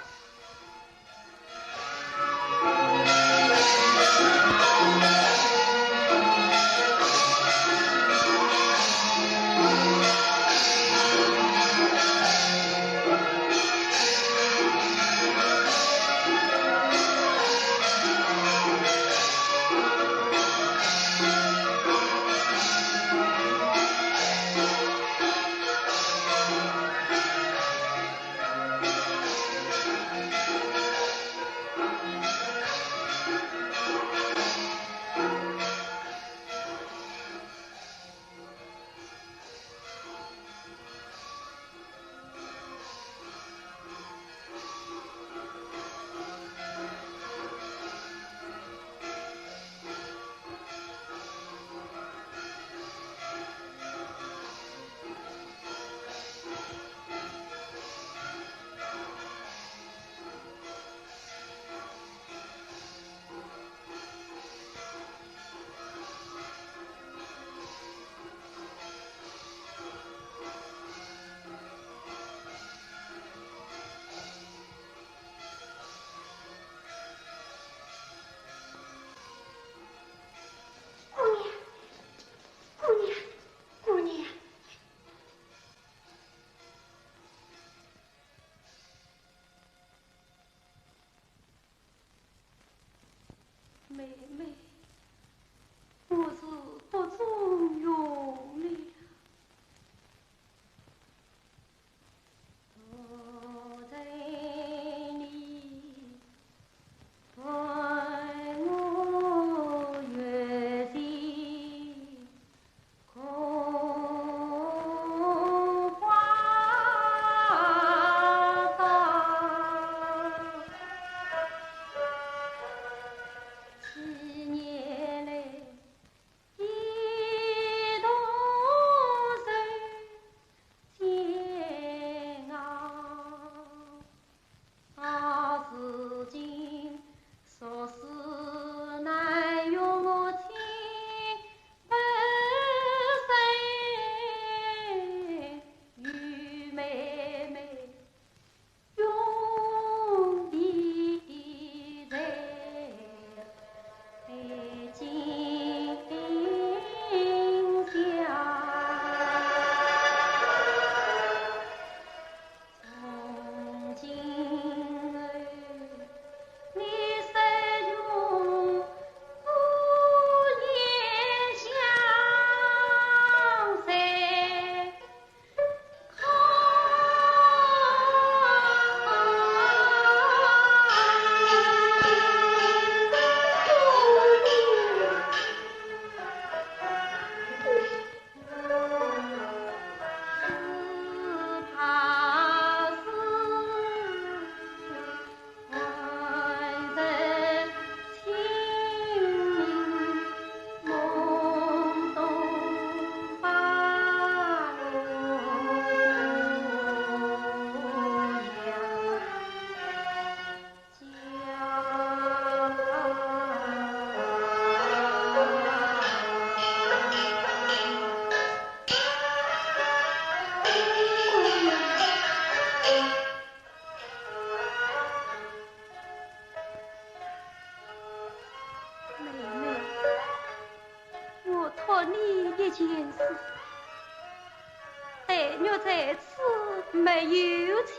是没有亲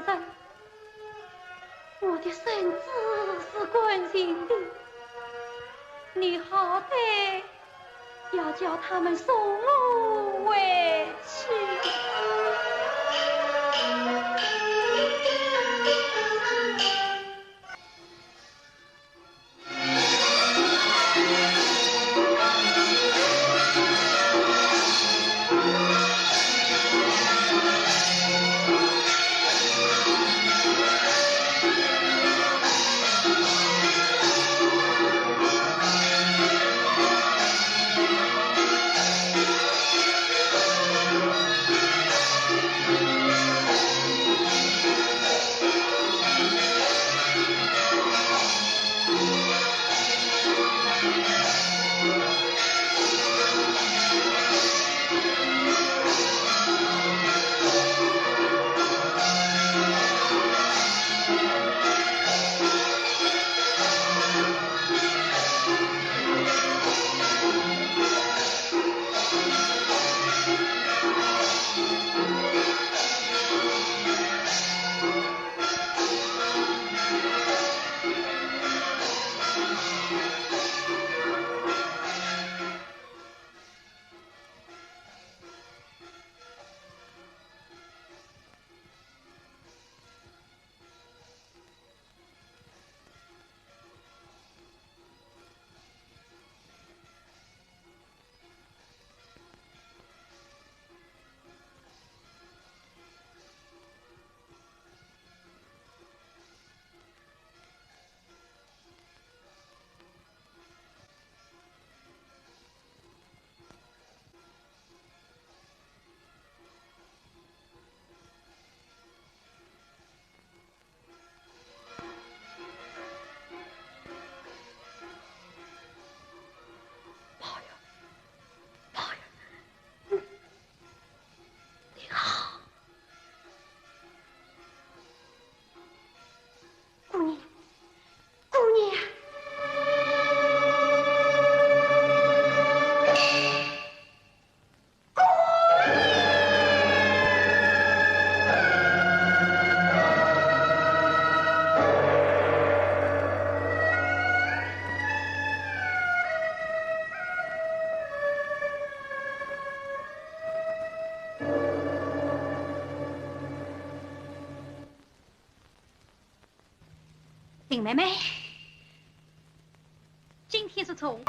人，我的身子是干净的，你好歹要叫他们送我回去。林妹妹，今天是从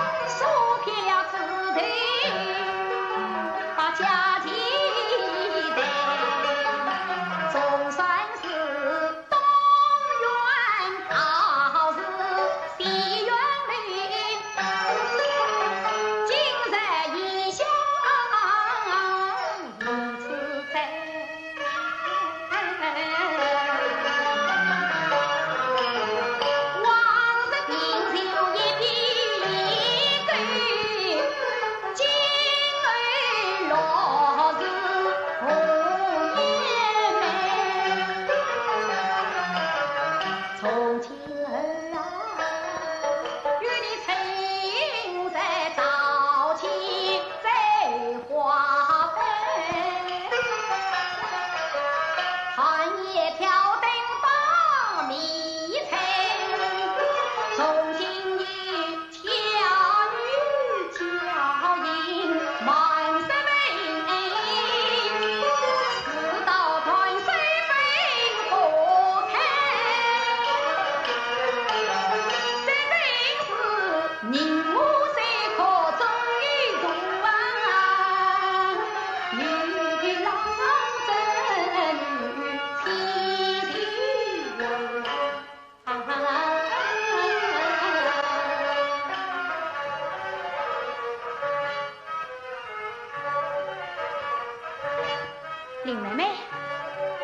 林妹妹，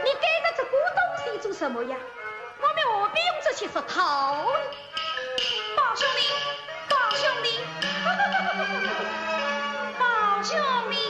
你盖着这个东西做什么呀？我们何必用这些石头呢？宝兄弟，宝兄弟，宝兄弟。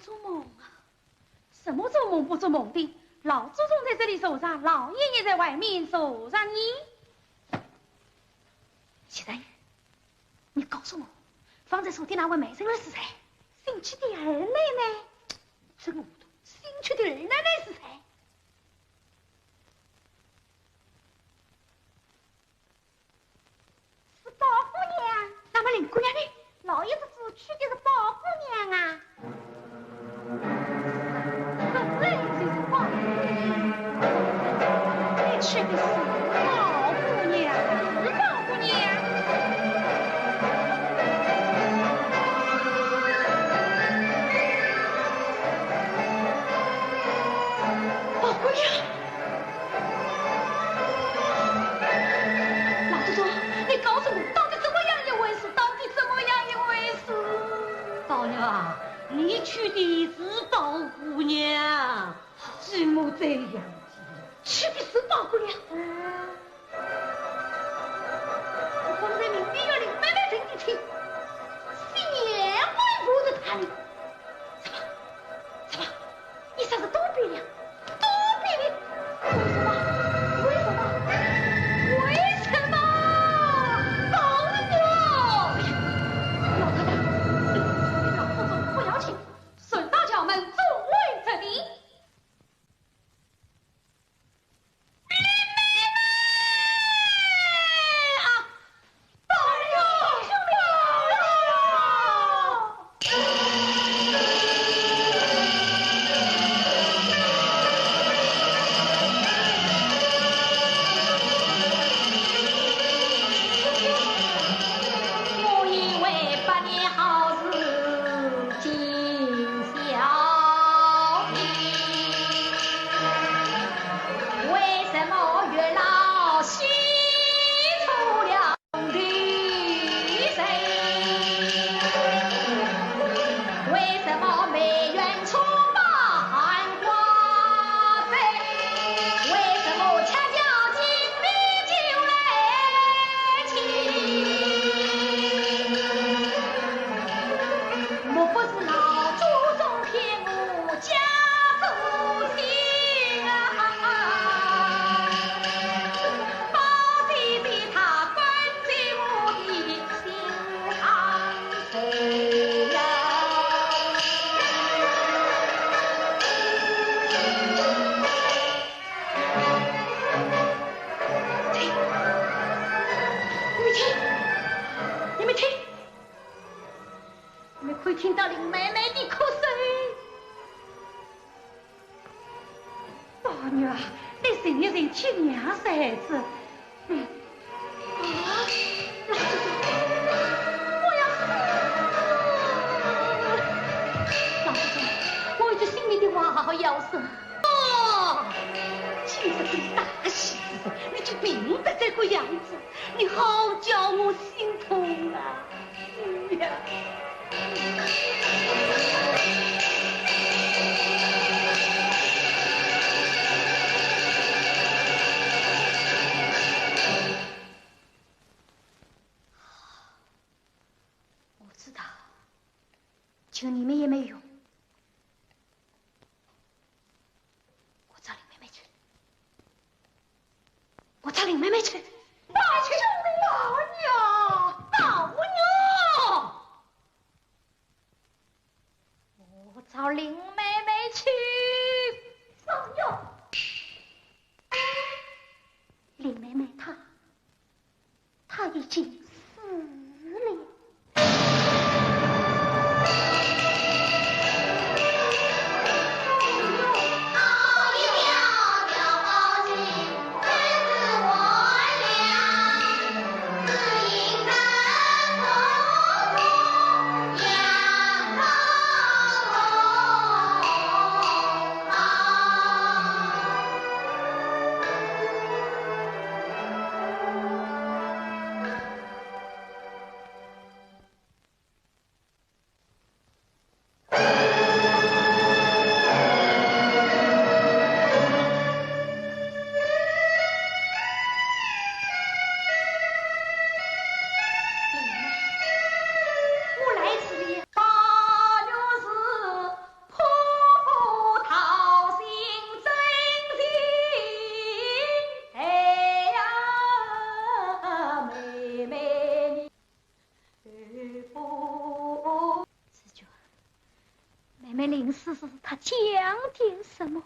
做梦啊？什么做梦不做梦的？老祖宗在这里坐着，老爷也在外面坐着呢。谢大爷，你告诉我，方才说的那位美人儿是谁？姓屈的二奶奶。这个糊涂，姓屈的二奶奶是谁？ 是宝姑娘。那么林姑娘呢？老爷子指屈的是宝姑娘啊。本来就是宝姑娘，你屈的是宝姑娘，是宝姑娘。宝姑娘。 老祖宗，你告诉我，到底怎么样一回事？到底怎么样一回事？宝玉啊，你屈的是宝姑娘，怎么这样子？屈的是宝姑娘。我方才明明与林妹妹成的亲，是你还不是她呢？怎么？怎么？ 你算是多变了，多变了。为什么？为什么？为什么？宝玉！老太太，老祖宗不要紧，顺道叫门，众位这里。 林妹妹啊，宝玉，宝玉！我以为百年好事 尽消滅，为什么月老戏出了红的谁？为什么梅园春把寒花飞？为什么恰巧金杯酒来倾？ 莫不是老祖宗骗我家主亲啊？宝姐姐她关在我的心上头呀。你们听，你们听。 你们可以听到林妹妹的哭声。宝玉啊，你静一静，听娘说啥子。嗯。啊，老祖宗，我要死了！老祖宗，我有句心里的话要说。哦，今日这个大喜之日，你就病得这个样子，你好叫我心痛啊！ 我知道，求你们也没用。 我找林妹妹去。我找林妹妹去。宝兄弟，宝玉，宝玉！我找林妹妹去。宝玉，哎，林妹妹她，她已经死了。是是是，他讲点什么？